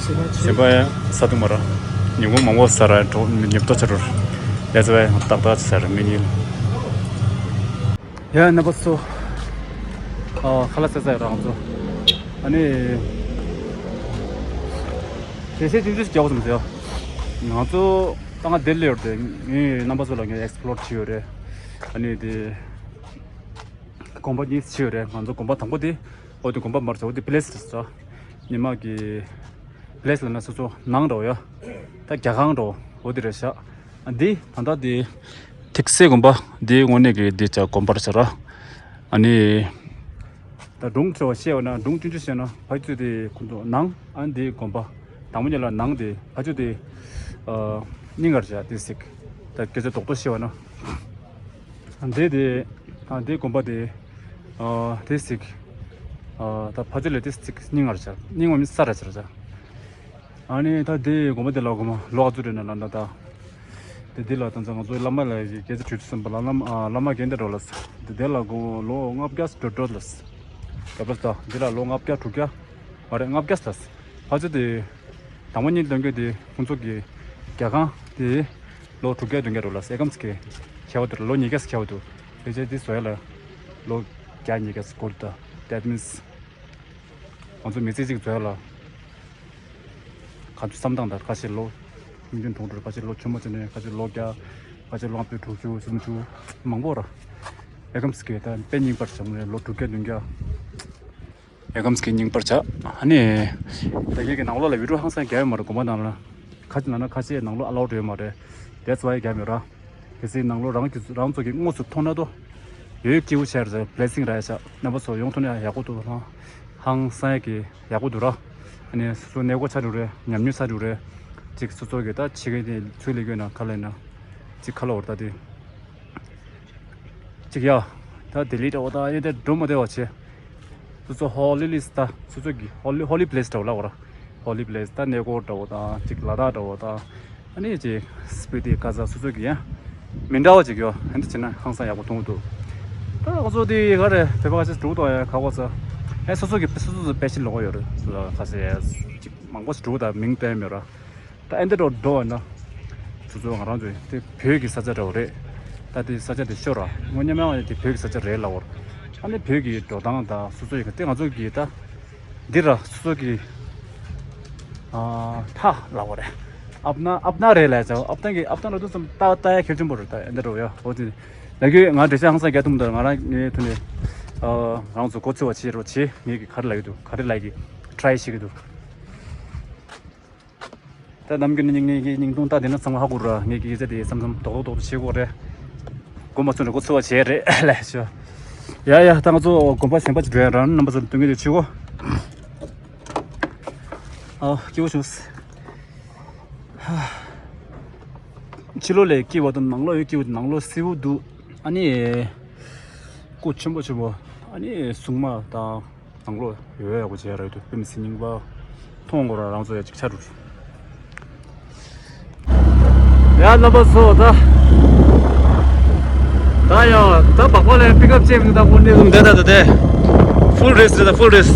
སེམས་པ་ཡང་ས་དུ་མ་ར། ཉིན་གུང་མང་པོ་ཟ་ར་འགྲོ་ཉིབ་ཏོ་ཆ་རུ། ལས་ཚེ་བས་ཏག་ཏག་ཟ་ར་མི་ཉིན། ཡ་རྣམ་པ་ཚོ། ཨ་ཁ་ལག་ཟས་ཚར་ཡོད་ར་ང་ཚོ། ཨ་ནི། གལ་སྲིད་ཅིག་ཅིག་རྒྱག་དགོས་བསམ་སོང་ཡ། ང་ཚོ་ད་ང་དེར་སླེབས་ཡོད་རེད། ངས་རྣམ་པ་ཚོ་ལ་ངས་ཨེགས་པི་ལོར་བྱས་ཡོད་རེད། ཨ་ནི་དེ། དགོན་པ་གཉིས་བྱས་ཡོད་རེད། ང་ཚོ་དགོན་པ་དང་པོ་དེ། འོ་དེ་དགོན་པ་མ་རེད་ཟེར། འོ་དེ་པི་ལེ་སི་རེད་ཟེར། ཉི་མ་གི་པི་ལེ་སི་ལབ་ན་སོ་སོ་ནང་འདྲ་བོ་ཡ། ད་རྒྱ་ཁང་འདྲ་བོ་འོ་དེ་རེད་ཤག་འདི་ད་ལྟ་དེ་ཐིག་སེ་དགོན་པ་འདི་དངོས་གནས་ཀྱི་འདི་ཅག་དགོན་པ་རེད་ཟེར་ར། ཨ་ནི། ད་སྒྲུང་ཆེ་བ་བཤད་པ་ན་སྒྲུང་ཆུང་ཆུང་བཤད་ན་ཕ་ཆུ་དེ་ཁོང་ཚོ་ནང་ཨ་འདི་དགོན་པ་དང་པོ་ཉིད་ལ་ནང་དེ་ཕ་ཆུ་དེ་ཨ་སྙིང་ངར་བྱ་དེ་ཟིག་ད་སྐད་ཆ་རྡོག་རྡོག་བཤད་པ་ན། འདི་དེ། ཨ་འདི་དགོན་པ་དེ། ཨ་དེ་ཟིག་ཨ་ད་ཕ་ཆུ་ལས་དེ་ཟིག་སྙིང་ངར་བྱ། སྙིང་བ་མི་ས་ར་ཆ་ར་ཆ། ཨ་ནི་ད་དེ་དགོན་པ་དེ་ལ་དགོན་པ་ལོ་ག་ཚོད་རེད་ན་ལ་ད་ད། དེ་དེ་ལ་ད་ང་ཚོའི་བླ་མ་ལ་ཡི་སྐད་ཆ་དྲིས་དུས་ཙམ་པ་ལ་བླ་མ་ཨ་བླ་མ་རྒན་དེ་འགྲོ་ལ་ས། དེ་དེ་ལ་དགོན་ལོ་ལྔ་བརྒྱ་འགྲོ་འགྲོ་ལ་ས། ད་པ་ས་ད་དེ་ལ་ལོ་ལྔ་བརྒྱ་དྲུག་བརྒྱ་མ་རེད། ལྔ་བརྒྱ་ལ་ས། ཕ་ཆུ་དེ། དང་པོ་ཉིད་སྟོན་གྱི་དེ་ཁོང་ཚོ་གི་རྒྱ་ཁང་དེ་ལོ་དྲུག་བརྒྱ་བདུན་བརྒྱ་འགྲོ་ལ་ས། ཨེ་ཀམ་སི་ཀེ་ཁྱེར་བ་དེ་ལོ་ཉིས་བརྒྱ་ཁྱེར་བ་དུ་དེ་རྗེས་དེ་བཟོ་ཡ་ལ་ལོ་བརྒྱ་ཉིས་བརྒྱ་འགོར་ད། That means ང་ཚོ་མི་ཚེ་གཅིག་བཟོ་ཡ་ལ་ག་ཚོད་བསམ་སྟངས་དང་ཁ་ཤས་ལོ་ཉིས་བདུན་དྲུག་ཁ་ཤས་ལོ་ཆུང་མ་ཚོ་ནས་ཁ་ཤས་ལོ་བརྒྱ་ཁ་ཤས་ལོ་ལྔ་བཅུ་དྲུག་ཅུ་སུམ་ཅུ་མང་པོ་ར། ཨེ་ཀམ་སི་ཀེ་ད་དཔེ་རྙིང་པར་བྱུང་ནས་ལོ་དྲུག་བརྒྱ་བདུན་བརྒྱ། ཡ་ཁམས་ཀྱི་རྙིང་པར་བྱ། ཨ་ནི། ད་ངེད་ཀྱི་ནང་ལོགས་ལ་བི་ཌིའོ་ཧང་སང་རྒྱག་ཡོད་མ་རེད། དགོན་པ་ནང་ལ། ཁ་ཅིག་ནང་ན་ཁ་ཤས་ནང་ལོགས་ཨ་ལའོ་ཌི་ཡོད་མ་རེད། That's why རྒྱག་མེད་ར། གལ་སྲིད་ནང་ལོགས་རང་གི་རང་ཚོ་གི་དངོས་སུ་མཐོང་ན་དོ། ཡོད་སྐྱིད་པོ་ཆེ་རེད། བི་ལེ་སིང་ར་ཡ་ཤག་རྣམ་པ་ཚོ་ཡོང་ཐུབ་ན་ཡག་པོ་འདུག་ཧང་སང་ཡ་གི་ཡག་པོ་འདུག་ར། ཨ་ནི་སོ་སོ་གནས་སྐོར་ཆ་འགྲོ་རེད། ཉམས་མྱོང་ཆ་འགྲོ་རེད། ཅིག་སོ་སོ་གི་ད་ཕྱི་གི་དེ་ཚུལ་ལས་དགོས་ན་ཁ་ལ་ཡིན་ན། ཅིག་ཁ་ལ་འོར་ད་དེ། ཅིག་ཡ། ད་ལྡི་ལི་འདྲ་བོ་དང་ཡོད་དེ་འགྲོ་མ་བདེ་བ་བྱེད། སོ་སོ་ཧོ་ལི་ལི་སི་ད་སོ་སོ་གི་ཧོ་ལི་ཧོ་ལི་པི་ལེ་སི་འདྲ་བོ་ལབ་དགོས་ར། ཧོ་ལི་པི་ལེ་སི་ད་གནས་སྐོར་འདྲ་བོ་དང་ཅིག་ལ་དྭགས་འདྲ་བོ་དང་། ཨ་ནི་ཅིག་སི་པི་ཏི་ཀ་ཟ་སོ་སོ་གི་ཡ། མི་འདྲ་བ་ཅིག་ཡོད། ཨ་ནི་བྱས་ན་ཧང་སང་ཡག་པོ་མཐོང་གི་འདུག་ད་ང་ཚོ་དེ་ག་རེ་བོད་པ་ཁ་ཤས་འགྲོ་གི་འདུག་ཡ་ཁ་གོ་ས། ཨེ་སོ་སོ་གི་སོ་སོ་སོ་པེ་ཤིན་ལོག་ཡོད་རེད། ཁ་ཤས་ཅིག་མང་པོ་ཞིག་འགྲོ་གི་འདུག་མིང་བཏོན་མེད་ར། ད་ཨེ་འདི་འགྲོ་འགྲོ་བ་ན། ཚོ་ཚོ་ང་རང་ཚོའི་དེ་བོད་ཀྱི་ས་ཆ་འདྲ་བོ་རེད། ད་དེ་ས་ཆ་དེ་ཤོར་ར། དངོས་གནས་མ་དེ་བོད་ཀྱི་ས་ཆ་རེད་ལབ་བར། ཨ་ནི་བོད་ཀྱི་འགྲོ་སྟངས་དང་སོ་སོ་ཡི་ག་དེ་ང་ཚོ་གི་ད། འདི་ར་སོ་སོ་གི། ཨ་ཐ་ལབ་བ་རེད། ཨབ་ན་ཨབ་ན་རེད་ལབ་ཙང་ཨབ་ཐང་གི་ཨབ་ཐང་ར་དུ་ཙམ་ཏག་ཏག་ཡ་ཁེར་ཆེན་པོ་རེད། ད་ཨེ་འདི་འགྲོ་ཡ་འོ་དེ། ལ་གི་ང་འགྲེལ་བཤད་ཧང་སང་རྒྱག་ཐུབ་མི་འདུག་ང་རང་ངའི་ཐོག་ནས། ཨ་རང་ཚོ་གོ་ཚོད་པ་བྱེད་རོགས་བྱེད། ངེད་ཀྱི་ག་རེ་ལབ་ཀྱི་འདུག་ག་རེ་ལབ་ཀྱི་ཊ་རའི་བྱེད་ཀྱི་འདུག་ད་ནམ་རྒྱུན་ནི་ངེད་ཀྱི་སྙིང་ཐུང་ལྟ་དེ་ན་ཚང་མ་ཧ་གོ་ར། ངེད་ཀྱི་ཡིག་ཆ་དེ་བསམ་བསམ་རྡོག་རྡོག་རྡོག་རྡོག་བྱེད་དགོས་རེད། དགོས་མ་ཚུན་རེ་ཁོ་འཚོ་བ་བྱེད་རེད་ལས་ཤོ། ཡ་ཡ་ད་ང་ཚོ་དགོན་པ་གཞན་པ་ཅིག་འགྲོ་ཡ་རང་རྣམ་པ་ཚོར་སྟོན་གྱི་འདུག་ཆུ་གོ་ཨ་སྐྱིད་པོ་བྱུང་། ཕྱི་ལོགས་ལས་སྐྱིད་པ་དང་ནང་ལོགས་ཡོད་སྐྱིད་པ་དང་ནང་ལོགས་བསིལ་པོ་འདུག་ཨ་ནི། སྐུ་ཆེན་པོ་ཆེན་པོ། ཨ་ནི་སྲུང་མ་དང་། ནང་ལོགས་ཡོད་ཡག་པོ་བྱས་རེད་འདུག་དཔེ་མི་སྲིད་རྙིང་པ། མཐོང་དགོས་ར་རང་ཚོ་ཡ་ཅིག་ཆ་འགྲོ། ཡ་རྣམ་པ་ཚོ་ད། ད་ཡ་ད་བག་པ་ལས་པིག་ཨབ་ཅེབ་ད་ཁོ་ནི་ཟུམ་དེ་ད་ད་དེ། ཕུལ་རེས་རེད་ད་ཕུལ་རེས།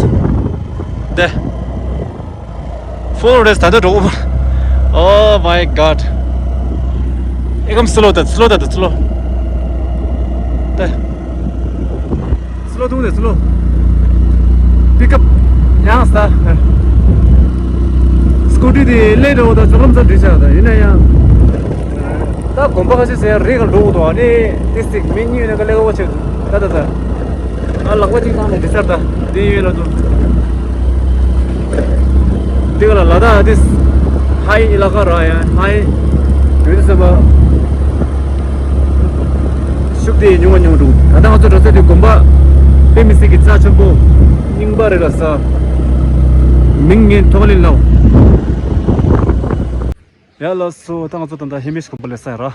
དེ། ཕུལ་རེས་ད་ད་འགྲོ་གོ Oh my god. ཨེ་ཀམ་སི་ལོ་ད་སི་ལོ་ད་ད་སི་ལོ། ད། སི་ལོ་ཐུང་དེ་སི་ལོ། པིག་ཨབ། ཡང་ས། སྐུ་ཊི་དེ་ལས་འགྲོ་བ་དང་ཅོག་ལམ་ཚ་འདྲི་ཆགས་དང་ཡིན་ན་ཡང་། ད་དགོན་པ་ཁ་ཤས་ཟེར་རེ་ག་འགྲོ་དགོས་དང་ཨ་ནི་ཏི་སི་མི་གཉིས་ཡོད་ན་ག་ལེ་ག་བ་ཆེ་ད་ད་ད། ཨ་ལག་པ་གཅིག་བཏང་ནས་འདི་ཚར་ད། འདི་ཡོད་ལ་འདུག་འདི་ག་ལ་ལ་དྭགས་ཏི་སི་ཧའི་ཨི་ལ་ཀ་ར་ཡ་ཧའི་ཡོད་དུས་ཙམ་པ། ཤུགས་དེ་ཉུང་བ་ཉུང་འགྲོ། ད་ལྟ་ང་ཚོ་འགྲོ་ས་དེ་དགོན་པ་དཔེ་མི་སྲིད་ཀྱི་རྩ་ཆེན་པོ་རྙིང་པ་རེད་ལ་ས། མིང་ངས་ཐོག་ལེན་ལའོ། ཡ་ལགས་སོ། ད་ང་ཚོ་ད་ལྟ་ཧེ་མིས་དགོན་པ་ལ་སླེབས་ཡོད་ར།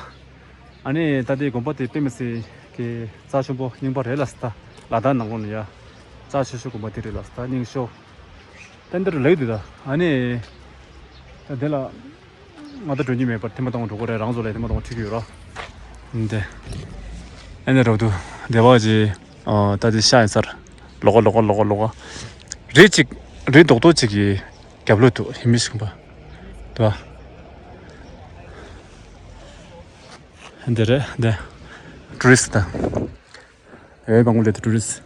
ཨ་ནི་ད་ལྟའི་དགོན་པ་དེ་དཔེ་མི་སྲིད་ཀྱི་རྩ་ཆེན་པོ་རྙིང་པ་རེད་ལ་ས། ད་ལ་དྭགས་ནང་ལོགས་ནས་ཡ་རྩ་ཆེ་ཤོས་དགོན་པ་དེ་རེད་ལ་ས། ད་རྙིང་ཤོས་ད་འདིར་ལེགས་འདུག་ད་ཨ་ནི་ད་དེ་ལ་ང་ད་འགྲོ་རྒྱུ་མེད་པར་ཐེངས་མ་གཏོང་འགྲོ་དགོས་རེད། རང་ཚོ་ལ་ཐེངས་མ་གཏོང་ཁྲིད་ཀྱི་ཡོད་ར། འདི་ཨ་ནི་རོགས་འདུག་བདེ་བ་ཅི། ཨ་ད་དེ་ཤ་ཡིན་སར་ལོག་ག་ལོག་ག་ལོག་ག་ལོག་ག་རི་གཅིག་རི་རྡོག་རྡོག་ཅིག་གི་རྒྱབ་ལོགས་འདུག་ཧེ་མི་ཤིང་པ། འདུག་བ། འདི་རེད་འདི། ཊུ་རི་སི་ཊི་དང་། ཨེ་མང་པོ་ལས་ཏུ་ཊུ་རི་སི་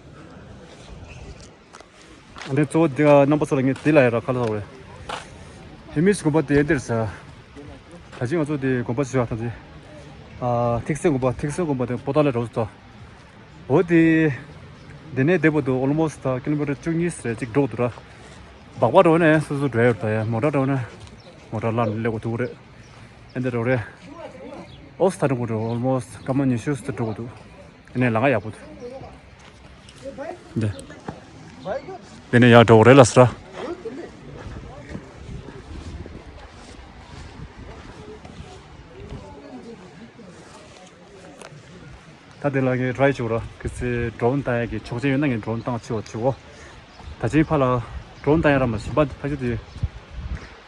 ཊི། ཨ་ནི་གཙོ་བོ་འདི་རྣམ་པ་ཚོ་ལ་ངས་འདི་ལ་ཡ་ར་ཁ་ལ་ཟ་བ་རེད། ཧེ་མིས་དགོན་པ་དེ་འདིར་ཟ། ད་ཅི་ང་ཚོ་དེ་དགོན་པ་ཞིག་ཡོད་ད་དེ། ཨ་ཐིག་སེ་དགོན་པ་ཐིག་སེ་དགོན་པ་དེ་པོ་ཏཱ་ལ་རོ་ཏོ། འོ་དེ། དེ་ནས་དེ་བར་དུ་ཨོལ་མོ་སི་ཊི་ད་ཀི་ལོ་མི་ཊར་བཅུ་གཉིས་རེ་གཅིག་འགྲོ་འདུག་ར། སྦག་སྦག་འགྲོ་ནས་སོ་སོ་འགྲོ་ཡོད་ད་ཡ། མོ་ཊ་འགྲོ་ན་མོ་ཊ་ལ་སླེབས་དགོས་འདུག་རེད། ཨེ་འདི་འགྲོ་རེད། ཨོ་སི་ད་འགྲོ་དགོས་འགྲོ་ཨོལ་མོ་སི་ཊི་སྐར་མ་ཉི་ཤུ་ཙམ་འགྲོ་དགོས་འདུག་ཨ་ནི་ལམ་ཁ་ཡག་པོ་འདུག་འདི། དེ་ནས་ཡར་འགྲོ་དགོས་རེད་ལ་ཟེར། ད་དེ་ལ་ངས་ཊ་རའི་བྱེད་རོགས། གལ་སྲིད་ཌོ་རོན་བཏང་ཡག་གི་ཆོག་མཆན་ཡོད་ན་ངས་ཌོ་རོན་བཏང་ཆོག་ཆོག་གོ། ད་ཅིའི་ཕ་ལ་ཌོ་རོན་བཏང་ཡག་ར་མ་ཤི་པ་ཕ་ཤི་དེ་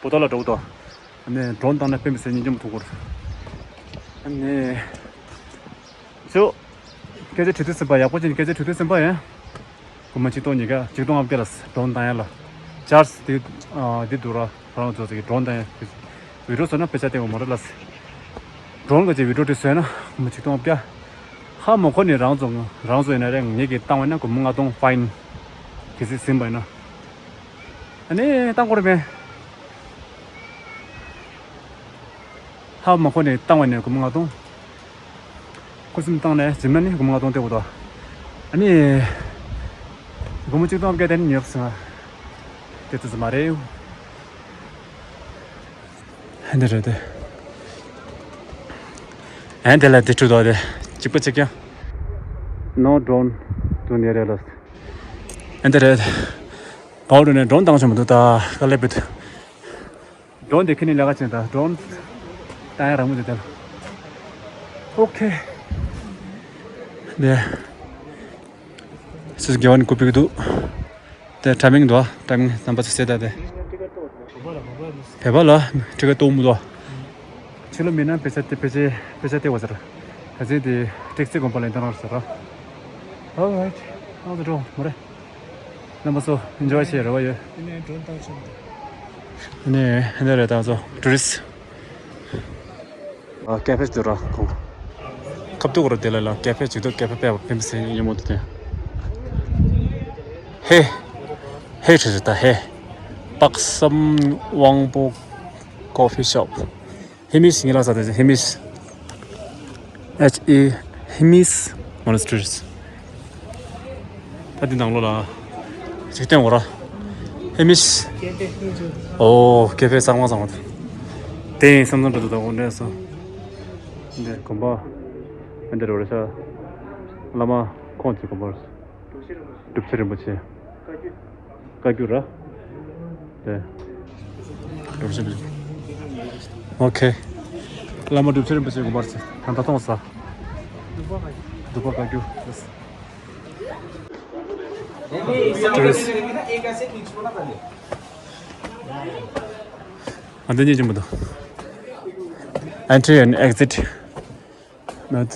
པོ་ཏཱ་ལ་འགྲོ་དོ། ཨ་ནི་ཌོ་རོན་བཏང་ན་དཔེ་མི་སྲིད་སྙིང་རྗེ་མོ་ཐུག་གོ། ཨ་ནི་ཅོ། སྐད་ཆ་དྲི་དུས་ཙམ་པ་ཡག་པོ་ཅིག་སྐད་ཆ་དྲི་དུས་ཙམ་པ་ཡིན། སྒོར་མོ་ཆིག་སྟོང་ཉིས་བརྒྱ་ཆིག་སྟོང་ལྔ་བརྒྱ་ལ་ཌོ་རོན་བཏང་ཡག་ལ། ཅར་ཇི་དེ་ཨ་དེ་འདུག་ར། ཁོ་རང་ཚོ་ཚོ་གི་ཌོ་རོན་བཏང་ཡག་བི་ཌི་ཡོ་བཟོ་ན་པེ་ས་སྟེར་དགོས་མ་རེད་ལ། ཌོ་རོན་གི་ཅིག་བི་ཌི་ཡོ་བྲིས་བཟོས་ན་སྒོར་མོ་ཆིག་སྟོང་ལྔ་བརྒྱ། ཧ་མ་གོ་ནི་རང་ཚོ་རང་ཚོ་ཡིན་ན་རེད། ངེད་ཀྱིས་བཏང་བ་ན་སྒོར་མོ་ལྔ་སྟོང་ཕའིན། གལ་སྲིད་ཟིན་པ་ཡིན་ན། ཨ་ནི་བཏང་དགོས་རེད་པས། ཧ་མ་གོ་ནས་བཏང་བ་ནས་སྒོར་མོ་ལྔ་སྟོང་། ཁུ་སིམ་བཏང་ནས་འཇིམ་ན་ནི་སྒོར་མོ་ལྔ་སྟོང་སྟེར་དགོས་དོ། ཨ་ནི། སྒོར་མོ་ཆིག་སྟོང་བརྒལ་ཏེ་ནི་ཉོས་སོང་། དེ་ཙི་ཙི་མ་རེད། ཧན་དེ་རེད་དེ། ཨན་དེ་ལ་དེ་ཁྲུ་དོ་དེ། གཅིག་པ་གཅིག་ཀྱང་། No drone དུ་ནས་རེད་ལ། ཨན་དེ་རེད། བའོ་རུ་ནས་ཌོ་རོན་བཏང་ཆོག་མི་འདུག་ད་དཀའ་ལས་པོད། ཌོ་རོན་དེ་ཁྱེད་ནི་ལས་ཀ་བྱེད་ད་ཌོ་རོན་བཏང་ཡག་རང་མོ་དེ་དེ། ཨོ་ཁེ། དེ། སུས་དགེ་བ་ནི་བཀོད་པའི་འདུག་དེ་ཊའི་མིང་འདུག་ཊའི་མིང་རྣམ་པ་ཚོ་ཟེར་ད་དེ། བོད་པ་ལ་ཊི་ཀེ་ཊི་གཏོང་མི་འདུག་ཕྱི་ལོ་མི་ན་པེ་ས་དེ་པེ་ཆེ་པེ་ས་སྟེར་བ་ཟེར། ད་ཚེ་དེ་ཊེག་སི་དགོན་པ་ལ་འདོན་རོགས་ཟེར། All right. Now the door མ་རེད། རྣམ་པ་ཚོ་ཨེན་ཇོའི་བྱེད་རེ་བ་ཡོད། ཨ་ནི་ཧན་རེད་ད་ཚོ་ཊུ་རི་སི་ཊི། ཨ་ཀེ་ཕེ་ཅིག་འདུག་ར་ཁོང་། ཁབ་ཏུ་གོ་ར་དེ་ལ་ལ་ཀེ་ཕེ་ཅིག་འདུག་ཀེ་ཕེ་དཔེ་ཕན་པ་སེ་ཉེ་མོ་དེ། ཧེ། ཧེ་ཁྲི་ད་ཧེ། པག་སམ་དབང་པོ་ཀོ་ཕི་ཤོབ། ཧེ་མིས་ངེད་ལ་ས་དེ་ཧེ་མིས། H E ཧེ་མིས་མོ་ནེ་སི་ཊི་རི། ད་འདི་ནང་ལོགས་ལ་ཅིག་སྟོན་འོ་ར། ཧེ་མིས། ཨོ་ཀེ་ཕེ་གཙང་མ་གཙང་མ་དེ་ཡིན་བསམ་བསམ་འགྲོ་འདུག་ད་འོ་འདྲ་སོང་། འདི་དགོན་པ་འདི་རེད་ཤག་བླ་མ་ཁོང་ཚོའི་དགོན་པ་རེད། སྒྲུབ་ཆེན་རིན་པོ་ཆེ། བཀའ་བརྒྱུད་ར། དེ། སྒྲུབ་ཆེན་རིན་པོ་ཆེ། ཨོ་ཁེ། བླ་མ་སྒྲུབ་ཆེན་རིན་པོ་ཆེའི་དགོངས་པར་ཆེ། ད་ལྟ་གཏོང་ས། འདུག་པ་བཀའ་བརྒྱུད། ཊུ་རི་སི་ཊི། ཨ་འདི་གཉིས་ཀྱི་མི་འདུག Entry and exit. Not.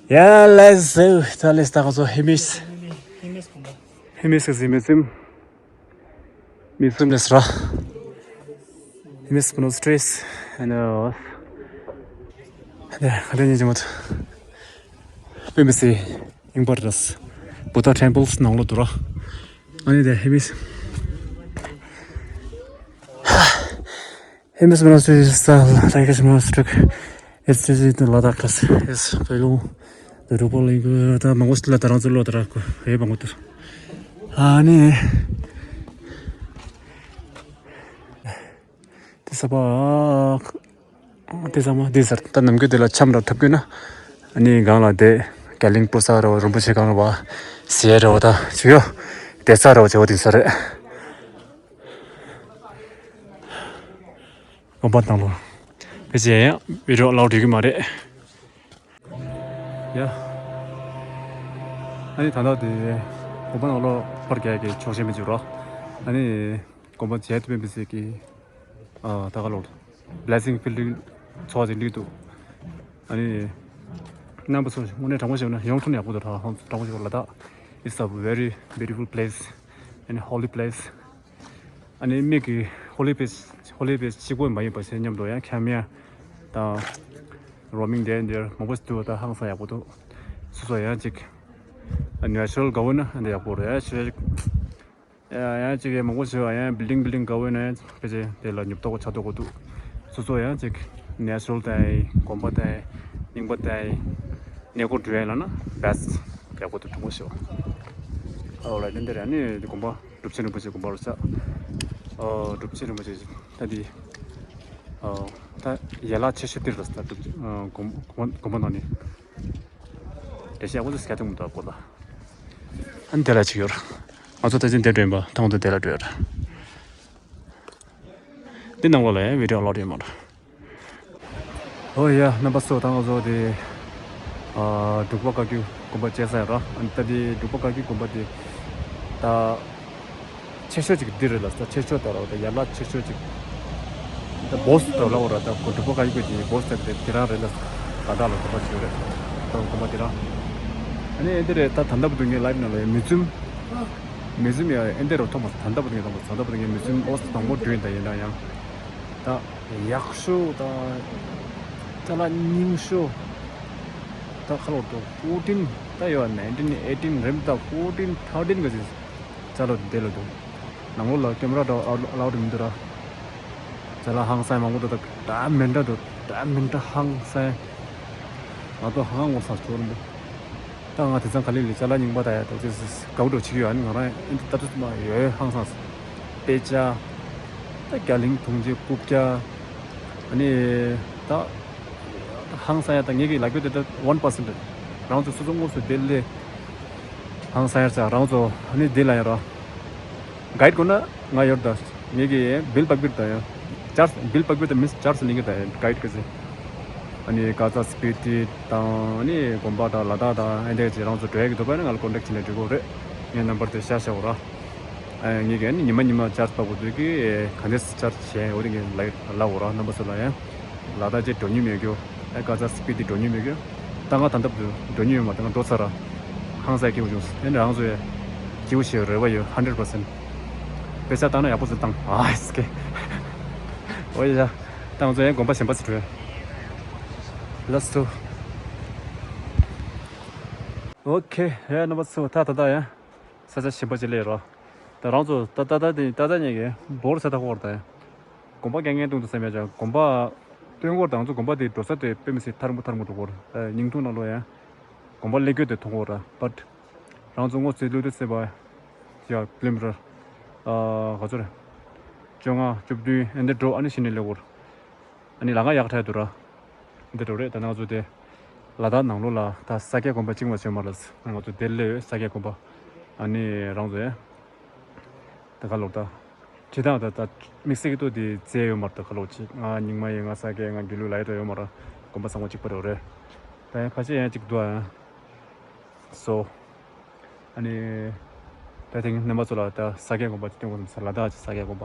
Yeah, let's do. ད་ལས་ད་ག་ཚོ་ཧེ་མིས། ཧེ་མིས་གི་ཟི་མི་སིམ། མི་སིམ་ལས་ར། ཧེ་མིས་པོ་ནོ་སི་ཊི་རི་སི། ཨ་ནི་ཨ་ནི་ཁ་ཏེ་ཉིན་ཅི་མོ་ད། དཔེ་མི་སྲིད་ཡིན་པར་ར། བུ་ད་ཊེམ་པལ་སི་ནང་ལོགས་འདུག་ར། ཨ་ནི་དེ་ཧེ་མིས། ཧེ་མིས་མོ་ནོ་སི་ཊི་རི་སི། Like a small streak. It's easy to Ladakh. It's Pelu. The Rupa Lake. ད་མང་པོ་ཞིག་ལ་ད་རང་ཚོ་ལོ་ད་ར་ཁོ་ཧེ་མང་པོ་འདུག་ཨ་ནི། དེ་ས་པ། དེ་ས་མ་དེ་སར་ད་ནམ་རྒྱུན་དེ་ལ་འཆམ་ར་ཐུབ་ཀྱི་ན། ཨ་ནི་སྒང་ལ་དེ་ཀ་ལིང་པོ་ས་ར་བ་རིན་པོ་ཆེ་སྒང་ར་བ་ཟེར་ར་བ་ད་ཅི་ཡོ། དེ་ས་ར་བ་ཆེ་བ་དེ་ས་རེད། དགོན་པ་ནང་ལོགས། ཕལ་ཆེར་ཡང་བི་ཌི་ཡོ་ཨ་ལའོ་ཌི་ཡོད་ཀྱི་མ་རེད། ཡ། ཨ་ནི་ད་ལྟ་དེ་དགོན་པ་ནང་ལོགས་ཕར་རྒྱག་གི་ཆོག་མཆན་མི་འཇུག་རོགས། ཨ་ནི་དགོན་པ་མཇལ་ཐུབ་པའི་མི་སྲིད་ཀྱི་ཨ་ད་ག་ལོག་Blessing Building ཚོགས་ཅིག་སླེབས་འདུག་ཨ་ནི་རྣམ་པ་ཚོ་དངོས་གནས་དྲང་པོ་བཤད་ན་ཡོང་ཐུབ་ན་ཡག་པོ་འདུག་དྲང་པོ་བཤད་པ་ལ་ད། It's a very beautiful place and holy place. ཨ་ནི་མི་གི་ཧོ་ལི་པི་ལེ་སི་ཧོ་ལི་པི་ལེ་སི་གཅིག་པོ་མ་ཡིན་པ་ཞིག་མཉམ་དུ་ཡང་ཁྱམས་ཡང་དང་ རོ་མིང་དེ་འདིར་མང་པོ་ཞིག་འདུག་ད་ཧང་སང་ཡག་པོ་འདུག་སོ་སོ་ཡང་ཅིག་ནེ་ཆུ་རལ་དགའ་བོ་ན་འདི་ཡག་པོ་རེད། ཡང་ཅིག་ཡང་ཅིག་ཡང་མང་པོ་ཞིག་ཡང་བིལ་ཌིང་བིལ་ཌིང་དགའ་བོ་ན་ཕལ་ཆེར་དེ་ལ་ཉོབ་ཏོག་ཆགས་ཏོག་གོ་འདུག་སོ་སོ་ཡང་ཅིག་ནེ་ཆུ་རལ་དང་དགོན་པ་དང་རྙིང་པ་དང་གནས་སྐོར་འགྲོ་ཡ་ལ་ན་བེ་སི་ཡག་པོ་འདུག་གྲུང་པོ་ཞིག་ཨོ་ར་དེ་འདིར་ཡང་ནི་དགོན་པ། གྲུབ་ཆེན་རིན་པོ་ཆེ་དགོན་པ་རུ་ཆགས། ཨོ། གྲུབ་ཆེན་རིན་པོ་ཆེ་ད་འདི། ཨོ། ད་ཡན་ལག་ཆེ་ཤོས་འདིར་ལ་ད་གྲུབ་ཆེན་ཨོ། དགོན་དགོན་དགོན་པ་ནང་ནས། དེ་བཤད་ཨོ་ཙི་སྐད་ཐུང་མི་འདུག་གོ་ལ། ཨ་ནི་དེ་ལ་ཅིག་ཡོད་ར། ང་ཚོ་ད་ཅི་འདིར་འགྲོ་ཡིན་པ་ཐང་དུ་དེ་ལ་འགྲོ་ཡོད་ར། འདི་ནང་ལོགས་ལ་ཡང་བི་ཌིའོ་ལོག་ཡོད་མ་རེད། ཨོ་ཡ། རྣམ་པ་ཚོ་ད་ང་ཚོ་དེ་ཨ་འབྲུག་པ་བཀའ་བརྒྱུད་དགོན་པ་བཅད་ས་ཡོད་ར། ཨ་ནི་ད་དེ་འབྲུག་པ་བཀའ་བརྒྱུད་དགོན་པ་དེ་ད་ཆེ་ཤོས་ཅིག་འདི་རེད་ལ། ད་ཆེ་ཤོས་ད་ར་ད་ཡན་ལག་ཆེ་ཤོས་ཅིག་ད་བོ་སི་ད་ལ་འོ་ར། ད་འབྲུག་པ་བཀའ་བརྒྱུད་ཀྱི་བོ་སི་ད་དེ་དེ་རང་རེད་ལ། ད་ད་ལ་དགོན་པ་ཞིག་རེད། ད་དགོན་པ་དེ་རང་ཨ་ནི་ཨེ་འདི་རེད། ད་ད་ལྟ་བུ་དུ་ངའི་ལའིབ་ནང་ལ་མི་ཚུམ་མི་ཚུམ་ཡ་ཨེ་འདི་རུ་ཐོག་མ་ད་ལྟ་བུ་དུ་ངའི་ཐོག་མ་ད་ལྟ་བུ་དུ་ངའི་མི་ཚུམ་ཨོ་སི་དང་པོ་འགྲོ་ཡིན། ད་ཡིན་ན་ཡང་ད། ཡག་ཤོས་དང་། ཅ་ལག་རྙིང་ཤོས། ད་ཁ་ལོ་ཏོ་ཕོར་ཊིན་ད་ཡོད། ནའིན་ཊིན་ཨེ་ཊིན་རེམ་ད་ཕོར་ཊིན་ཐར་ཊིན་ག་ཅི་ཅ་ལག་དེ་ལ་འདུག་ནང་ལོགས་ལ་ཀེམ་ར་ད་ཨ་ལའུ་ཌི་མི་འདུག་ར། ཅ་ལག་ཧང་སང་མང་པོ་འདུག་ད་འདྲ་མི་འདྲ་འདུག་འདྲ་མི་འདྲ་ཧང་སང་། ང་ཚོ་ཧང་ངོ་ས་ཅོར་འདུག་ད་ང་དེ་ཚང་ག་ལེ་ལེ་ཅ་ལག་རྙིང་པ་ད་ཡ་ད་ཅི་སི་དགའ་བོ་འགྲོ་ཆིག་ཡོད། ཨ་ནི་ང་རང་ཨེ་འདི་ལྟ་ཚུལ་མ་ཡོད་ཧང་སངས། དཔེ་ཆ། ད་རྒྱ་གླིང་དུང་ཆེན་རྐུབ་བཀྱག་ཨ་ནི་ད་ཧང་སང་ཡ་ད་ངེད་ཀྱི་ལག་པའི་དེ་ད་ཝན་པར་སེན་ཊི་རེད། རང་ཚོ་སོ་སོ་དངོས་སུ་དེ་ལས་ཧང་སང་ཡ་ཚ་རང་ཚོ་ཨ་ནི་དེ་ལ་ཡ་ར། གའིཌ་དགོས་ན་ང་ཡོད་ད། ངེད་ཀྱི་བིལ་པག་པིར་ད་ཡང་ཅར་བིལ་པག་པིར་ད་མིན་ཅར་སི་ལིང་གི་ད་ཡང་གའིཌ་གི་ཟེ། ཨ་ནི་ཀ་ཛ་སི་པི་ཏི་དང་ཨ་ནི་དགོན་པ་དང་ལ་དྭགས་དང་ཨ་འདྲས་ཅིག་རང་ཚོ་འགྲོ་ཡ་གི་འདུག་པ་ནི་ང་ལ་ཀོན་ཊེག་བྱས་ནས་འགྲིག་གོ་རེད། ངའི་ནམ་བར་དེ་ཤ་ཤ་འོ་ར། ཨ་ངེད་ཀྱི་ཨ་ནི་ཉི་མ་ཉི་མ་ཅར་པག་པོ་དུས་ཀྱི་ག་འདྲས་ཅར་བྱས་འོ་དེ་ངས་ལ་ལ་འོ་ར། རྣམ་པ་ཚོ་ལ་ཡང་ལ་དྭགས་ཅིག་འགྲོ་མྱོང་མེད་རྒྱུ། ཨ་ཀ་ཛ་སི་པི་ཏི་འགྲོ་མྱོང་མེད་རྒྱུ། ད་ང་ད་ལྟ་བུ་འགྲོ་མྱོང་ཡོད་མ་རེད། ད་ང་འགྲོ་ཚར་ར། ཧང་སང་སྐྱིད་པོ་བྱུང་། ཨེ་ནི་རང་ཚོ་ཡ་སྐྱིད་པོ་ཞིག་རེ་བ་ཡོད། ཧན་ཌེཌ་པར་སེན་ཊི། དཔེ་ཆ་བཏང་ན་ཡག་པོ་ཞིག་བཏང་། ཨ་ཨིས་ཀེ། ཨོ་ཡ། ད་ང་ཚོ་ཡ་དགོན་པ་གཞན་པ་ཞིག་འགྲོ་ཡ། ལེ་ཊི་སི་གོ། ཨོ་ཁེ། ཡ་རྣམ་པ་ཚོ་ད་ད་ད་ཡ་ས་ཆ་གཞན་པ་ཞིག་སླེབས་རོགས། ད་རང་ཚོ་ད་ད་ད་དེ་ད་ད་ཉེ་གི་བོར་ས་ད་ཧོར་ད་ཡ། དགོན་པ་རྐྱང་རྐྱང་སྟོན་དུ་བསམ་ཡ་ཅག་དགོན་པ་སྟོན་སྐོར་དང་ཚོ་དགོན་པ་དེ་འགྲོ་ས་དེ་དཔེ་མི་སྲིད་ཐར་མོ་ཐར་མོ་འགྲོ་སྐོར། ཨ་ཉིང་ཐུང་ནང་ལོ་ཡ། དགོན་པ་སླེབས་རྒྱུ་དེ་མཐོང་གོ་ར། བཊ་རང་ཚོ་སྔོ་ཚལ་ལུས་དུ་སེ་བ་ཡ་ཀི་ལོ་མི་ཊར་ཨ་ག་ཚོད་རེད། བཅོ་ལྔ་བཅུ་བདུན་ཨེ་འདི་འགྲོ། ཨ་ནི་གཞི་ནས་སླེབས་སྐོར། ཨ་ནི་ལ་ང་ཡག་ཐལ་དུ་ར། འདི་འགྲོ་རེད། ད་ང་ཚོ་དེ་ལ་དྭགས་ནང་ལོ་ལ་ད་ས་སྐྱ་དགོན་པ་གཅིག་མ་ཆོད་མ་ལ། ང་ཚོ་དེ་སླེབས་ཡོད་ས་སྐྱ་དགོན་པ། ཨ་ནི་རང་ཚོ་ཡ། ད་ག་ལོག་ད། ཁྱེད་དང་ད་ད་དམིགས་བསལ་གྱི་ཏོ་དེ་རྩེ་ཡོད་མ་རེད། ད་ག་ལོག་ཅིག་ང་རྙིང་མ་ཡིན། ང་ས་སྐྱ་ང་དགེ་ལུགས་ལ་ཡོད་ཡོད་མ་རེད། དགོན་པ་ཚང་མ་གཅིག་པ་རེད་རེད། ད་ཡང་ཁ་ཤས་ཡང་གཅིག་འདུག་ཨ། སོ། ཨ་ནི། ད་དེང་རྣམ་པ་ཚོ་ལ་ད་ས་སྐྱ་དགོན་པ་ཅིག་སྟོན་དགོས་བསམ་ས། ལ་དྭགས་ཀྱི་ས་སྐྱ་དགོན་པ།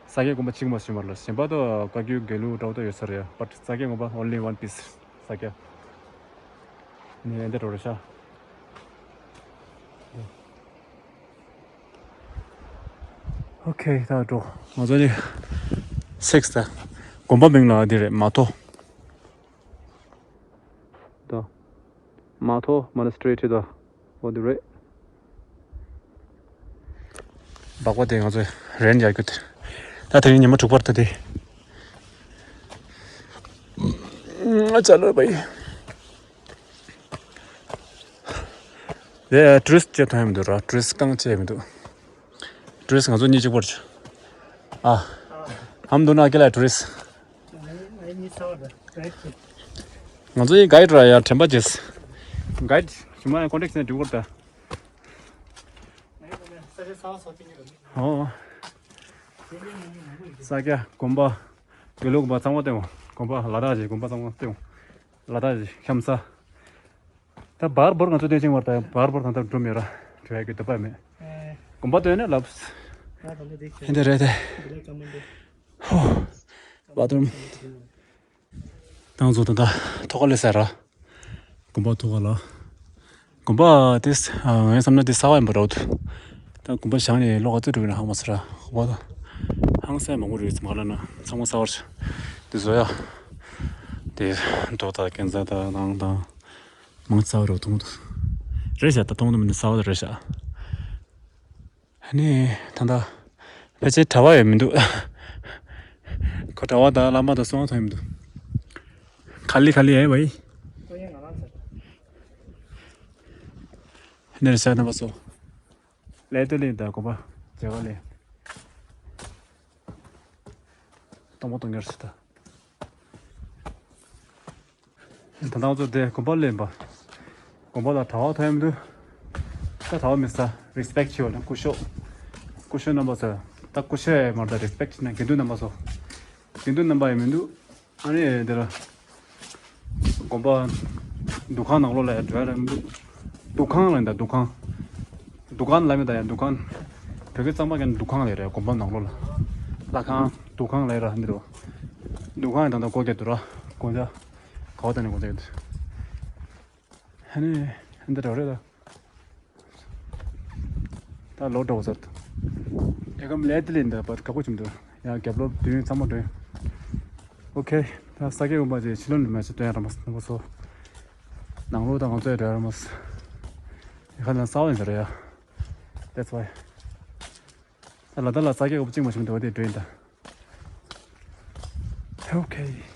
ས་སྐྱ་དགོན་པ་གཅིག་མ་ཞིག་མ་རེད། གཞན་པ་ད་བཀའ་བརྒྱུད་དགེ་ལུགས་འདྲ་བོ་ད་ཡོད་ས་རེད། བཊ་ས་སྐྱ་དགོན་པ་only one piece ས་སྐྱ། ཨ་ནི་འདི་འགྲོ་རེད་ཤག་ཨོ་ཁེ། ད་འགྲོ། ང་ཚོ་ནི་སིགས་ད། དགོན་པ་མིང་ལ་འདི་རེད། མ་ཐོ། ད་མ་ཐོ་མོ་ནེ་སི་ཊི་རི་ཁྲིད་དོ། འོ་འདི་རེད། སྦག་སྦག་དེ་ང་ཚོ་རེན་རྒྱག་རྒྱུ་དེ། ད་དེ་རིང་ཉི་མ་དྲུག་པ་རེད་ད་དེ། ཨ་ཅག་ལོས་པ་ཡིན། དེ་ཊུ་རི་སི་ཊི་བཅས་ཐོན་ཡ་མི་འདུག་ར། ཊུ་རི་སི་ཊི་རྐང་བཅས་མི་འདུག་ཊུ་རི་སི་ཊི་ང་ཚོ་གཉིས་གཅིག་པར་བྱོས། ཨ། ཧམ་འདུག་ན་ཀི་ལ་ཊུ་རི་སི་ཊི། ང་ཚོ་ཡི་གའིཌ་ར་ཡ་དྲན་པ་བྱས། གའིཌ་ཞུ་མ་ཡ་ཀོན་ཊེག་ནས་འགྲིག་གོ་ར་ད། ཨོ། ས་སྐྱ་དགོན་པ། དགེ་ལུགས་དགོན་པ་ཚང་མ་སྟོན་འོང་། དགོན་པ་ལ་དྭགས་ཀྱི་དགོན་པ་ཚང་མ་སྟོན་འོང་། ལ་དྭགས་ཀྱི་ཤམ་ས། ད་བར་བོར་ང་ཚོ་དེ་ཅིང་བར་ད་བར་བོར་ད་ད་འགྲོ་མེད་ར། འགྲོ་ཡ་གི་འདོད་པ་མེད། དགོན་པ་སྟོན་ནས་ལབ། ཧེ་འདི་རེད་དེ། ཧོ། བ་ཐུམ། ཏང་ཚོ་ད་ད་ཐོག་ཁ་ལས་ཟེར་ར། དགོན་པ་ཐོག་ཁ་ལ། དགོན་པ་དེ་ངས་བསམ་ན་དེ་གསར་པ་ཡིན་པ་འདྲ་བོ་འདུག་ད་དགོན་པ་བཞེངས་ནས་ལོ་ག་ཚོད་འགྲོ་གི་ན་ཧ་མ་ཟེར་ར། ཧོ་པ་ད། ཧང་སང་མང་པོ་རེད་ཙམ་ག་ལ་ན་ཚང་མ་གསར་པ་རེད། དེ་བཟོ་ཡ། དེ་འགྲོ་དང་གན་ས་དང་ནང་དང་མང་ཚ་རོ་མཐོང་འདུག་རེད་ཤག་ད་མཐོང་འདུག་མི་འདུག་ས་བ་རེད་ཤག་ཨ་ནི་ད་ལྟ་ཕལ་ཆེར་གྲྭ་པ་ཡོད་མི་འདུག་ཁོ་གྲྭ་པ་དང་བླ་མ་དང་སོང་ཐོན་མི་འདུག་ག་ལི་ག་ལི་ཡས་བའི། ནེར་ཤག་ན་བ་སོ། ལས་དོན་ལས་དང་གོ་པ་མཇལ་ག་ལས། གཏོང་པ་གཏོང་གར་སི་ད། ད་ང་ཚོ་དེ་དགོན་པ་ལེན་པ། དགོན་པ་ལ་གྲྭ་པ་ཐོན་མི་འདུག་ད་གྲྭ་པ་མི་ས་རི་སི་པེག་བྱེད་པ་ན་སྐུ་ཞབས། སྐུ་ཞབས་རྣམ་པ་ཚོ། ད་སྐུ་ཞབས་མ་རེད་ད་རི་སི་པེག་བྱེད་ན་དགེ་འདུན་རྣམ་པ་ཚོ། དགེ་འདུན་རྣམ་པ་ཡང་མི་འདུག་ཨ་ནི་དེ་ལ། དགོན་པ། འདུ་ཁང་ནང་ལོགས་ལ་ཡང་འགྲོ་ཡ་ར་མི་འདུག་འདུ་ཁང་ལ་ཡང་ད་འདུ་ཁང་། འདུ་ཁང་ལ་མི་ད་ཡང་འདུ་ཁང་། བོད་སྐད་གཙང་མ་ཀྱང་འདུ་ཁང་ལ་ཡ་ར་དགོན་པ་ནང་ལོགས་ལ། ལྷ་ཁང་། འདུ་ཁང་ལ་ཡ་ར་འདི་རུ། འདུ་ཁང་ཡང་ད་ད་སྒོ་རྒྱག་འདུག་ར། དགོན་ཆ། ག་བ་ད་ནི་དགོན་ཆ་ཡོད། ཧ་ནི། ཧ་འདི་འདྲ་རེད་ད། ད་ལོ་འགྲོ་ཟེར། ཡ་གམ་ལས་དེ་ལས་འདི་བར་ཁག་པོ་བྱུང་འདུག་ཡང་རྒྱབ་ལོ་བདུན་ཚང་མ་འགྲོ་ཡིན། ཨོ་ཁེ། ད་ས་སྐྱ་དགོན་པ་ཅེ་ཕྱི་ལོ་ནས་མ་ཤི་སྟོན་ཡ་ར་མ་སི་ནང་པ་སོ། ནང་ལོ་དང་ང་ཚོ་ཡ་འགྲོ་ཡ་ར་མ་སི། ཡ་ཁ་ན་ས་བ་ཡིན་ཟེར་ཡ། That's why། ད་ལ་ད་ལ་ས་སྐྱ་དགོན་པ་གཅིག་མ་ཤི་མི་འདུག་བ་དེ་འགྲོ་ཡིན་ད། ཨོ་ཁེ།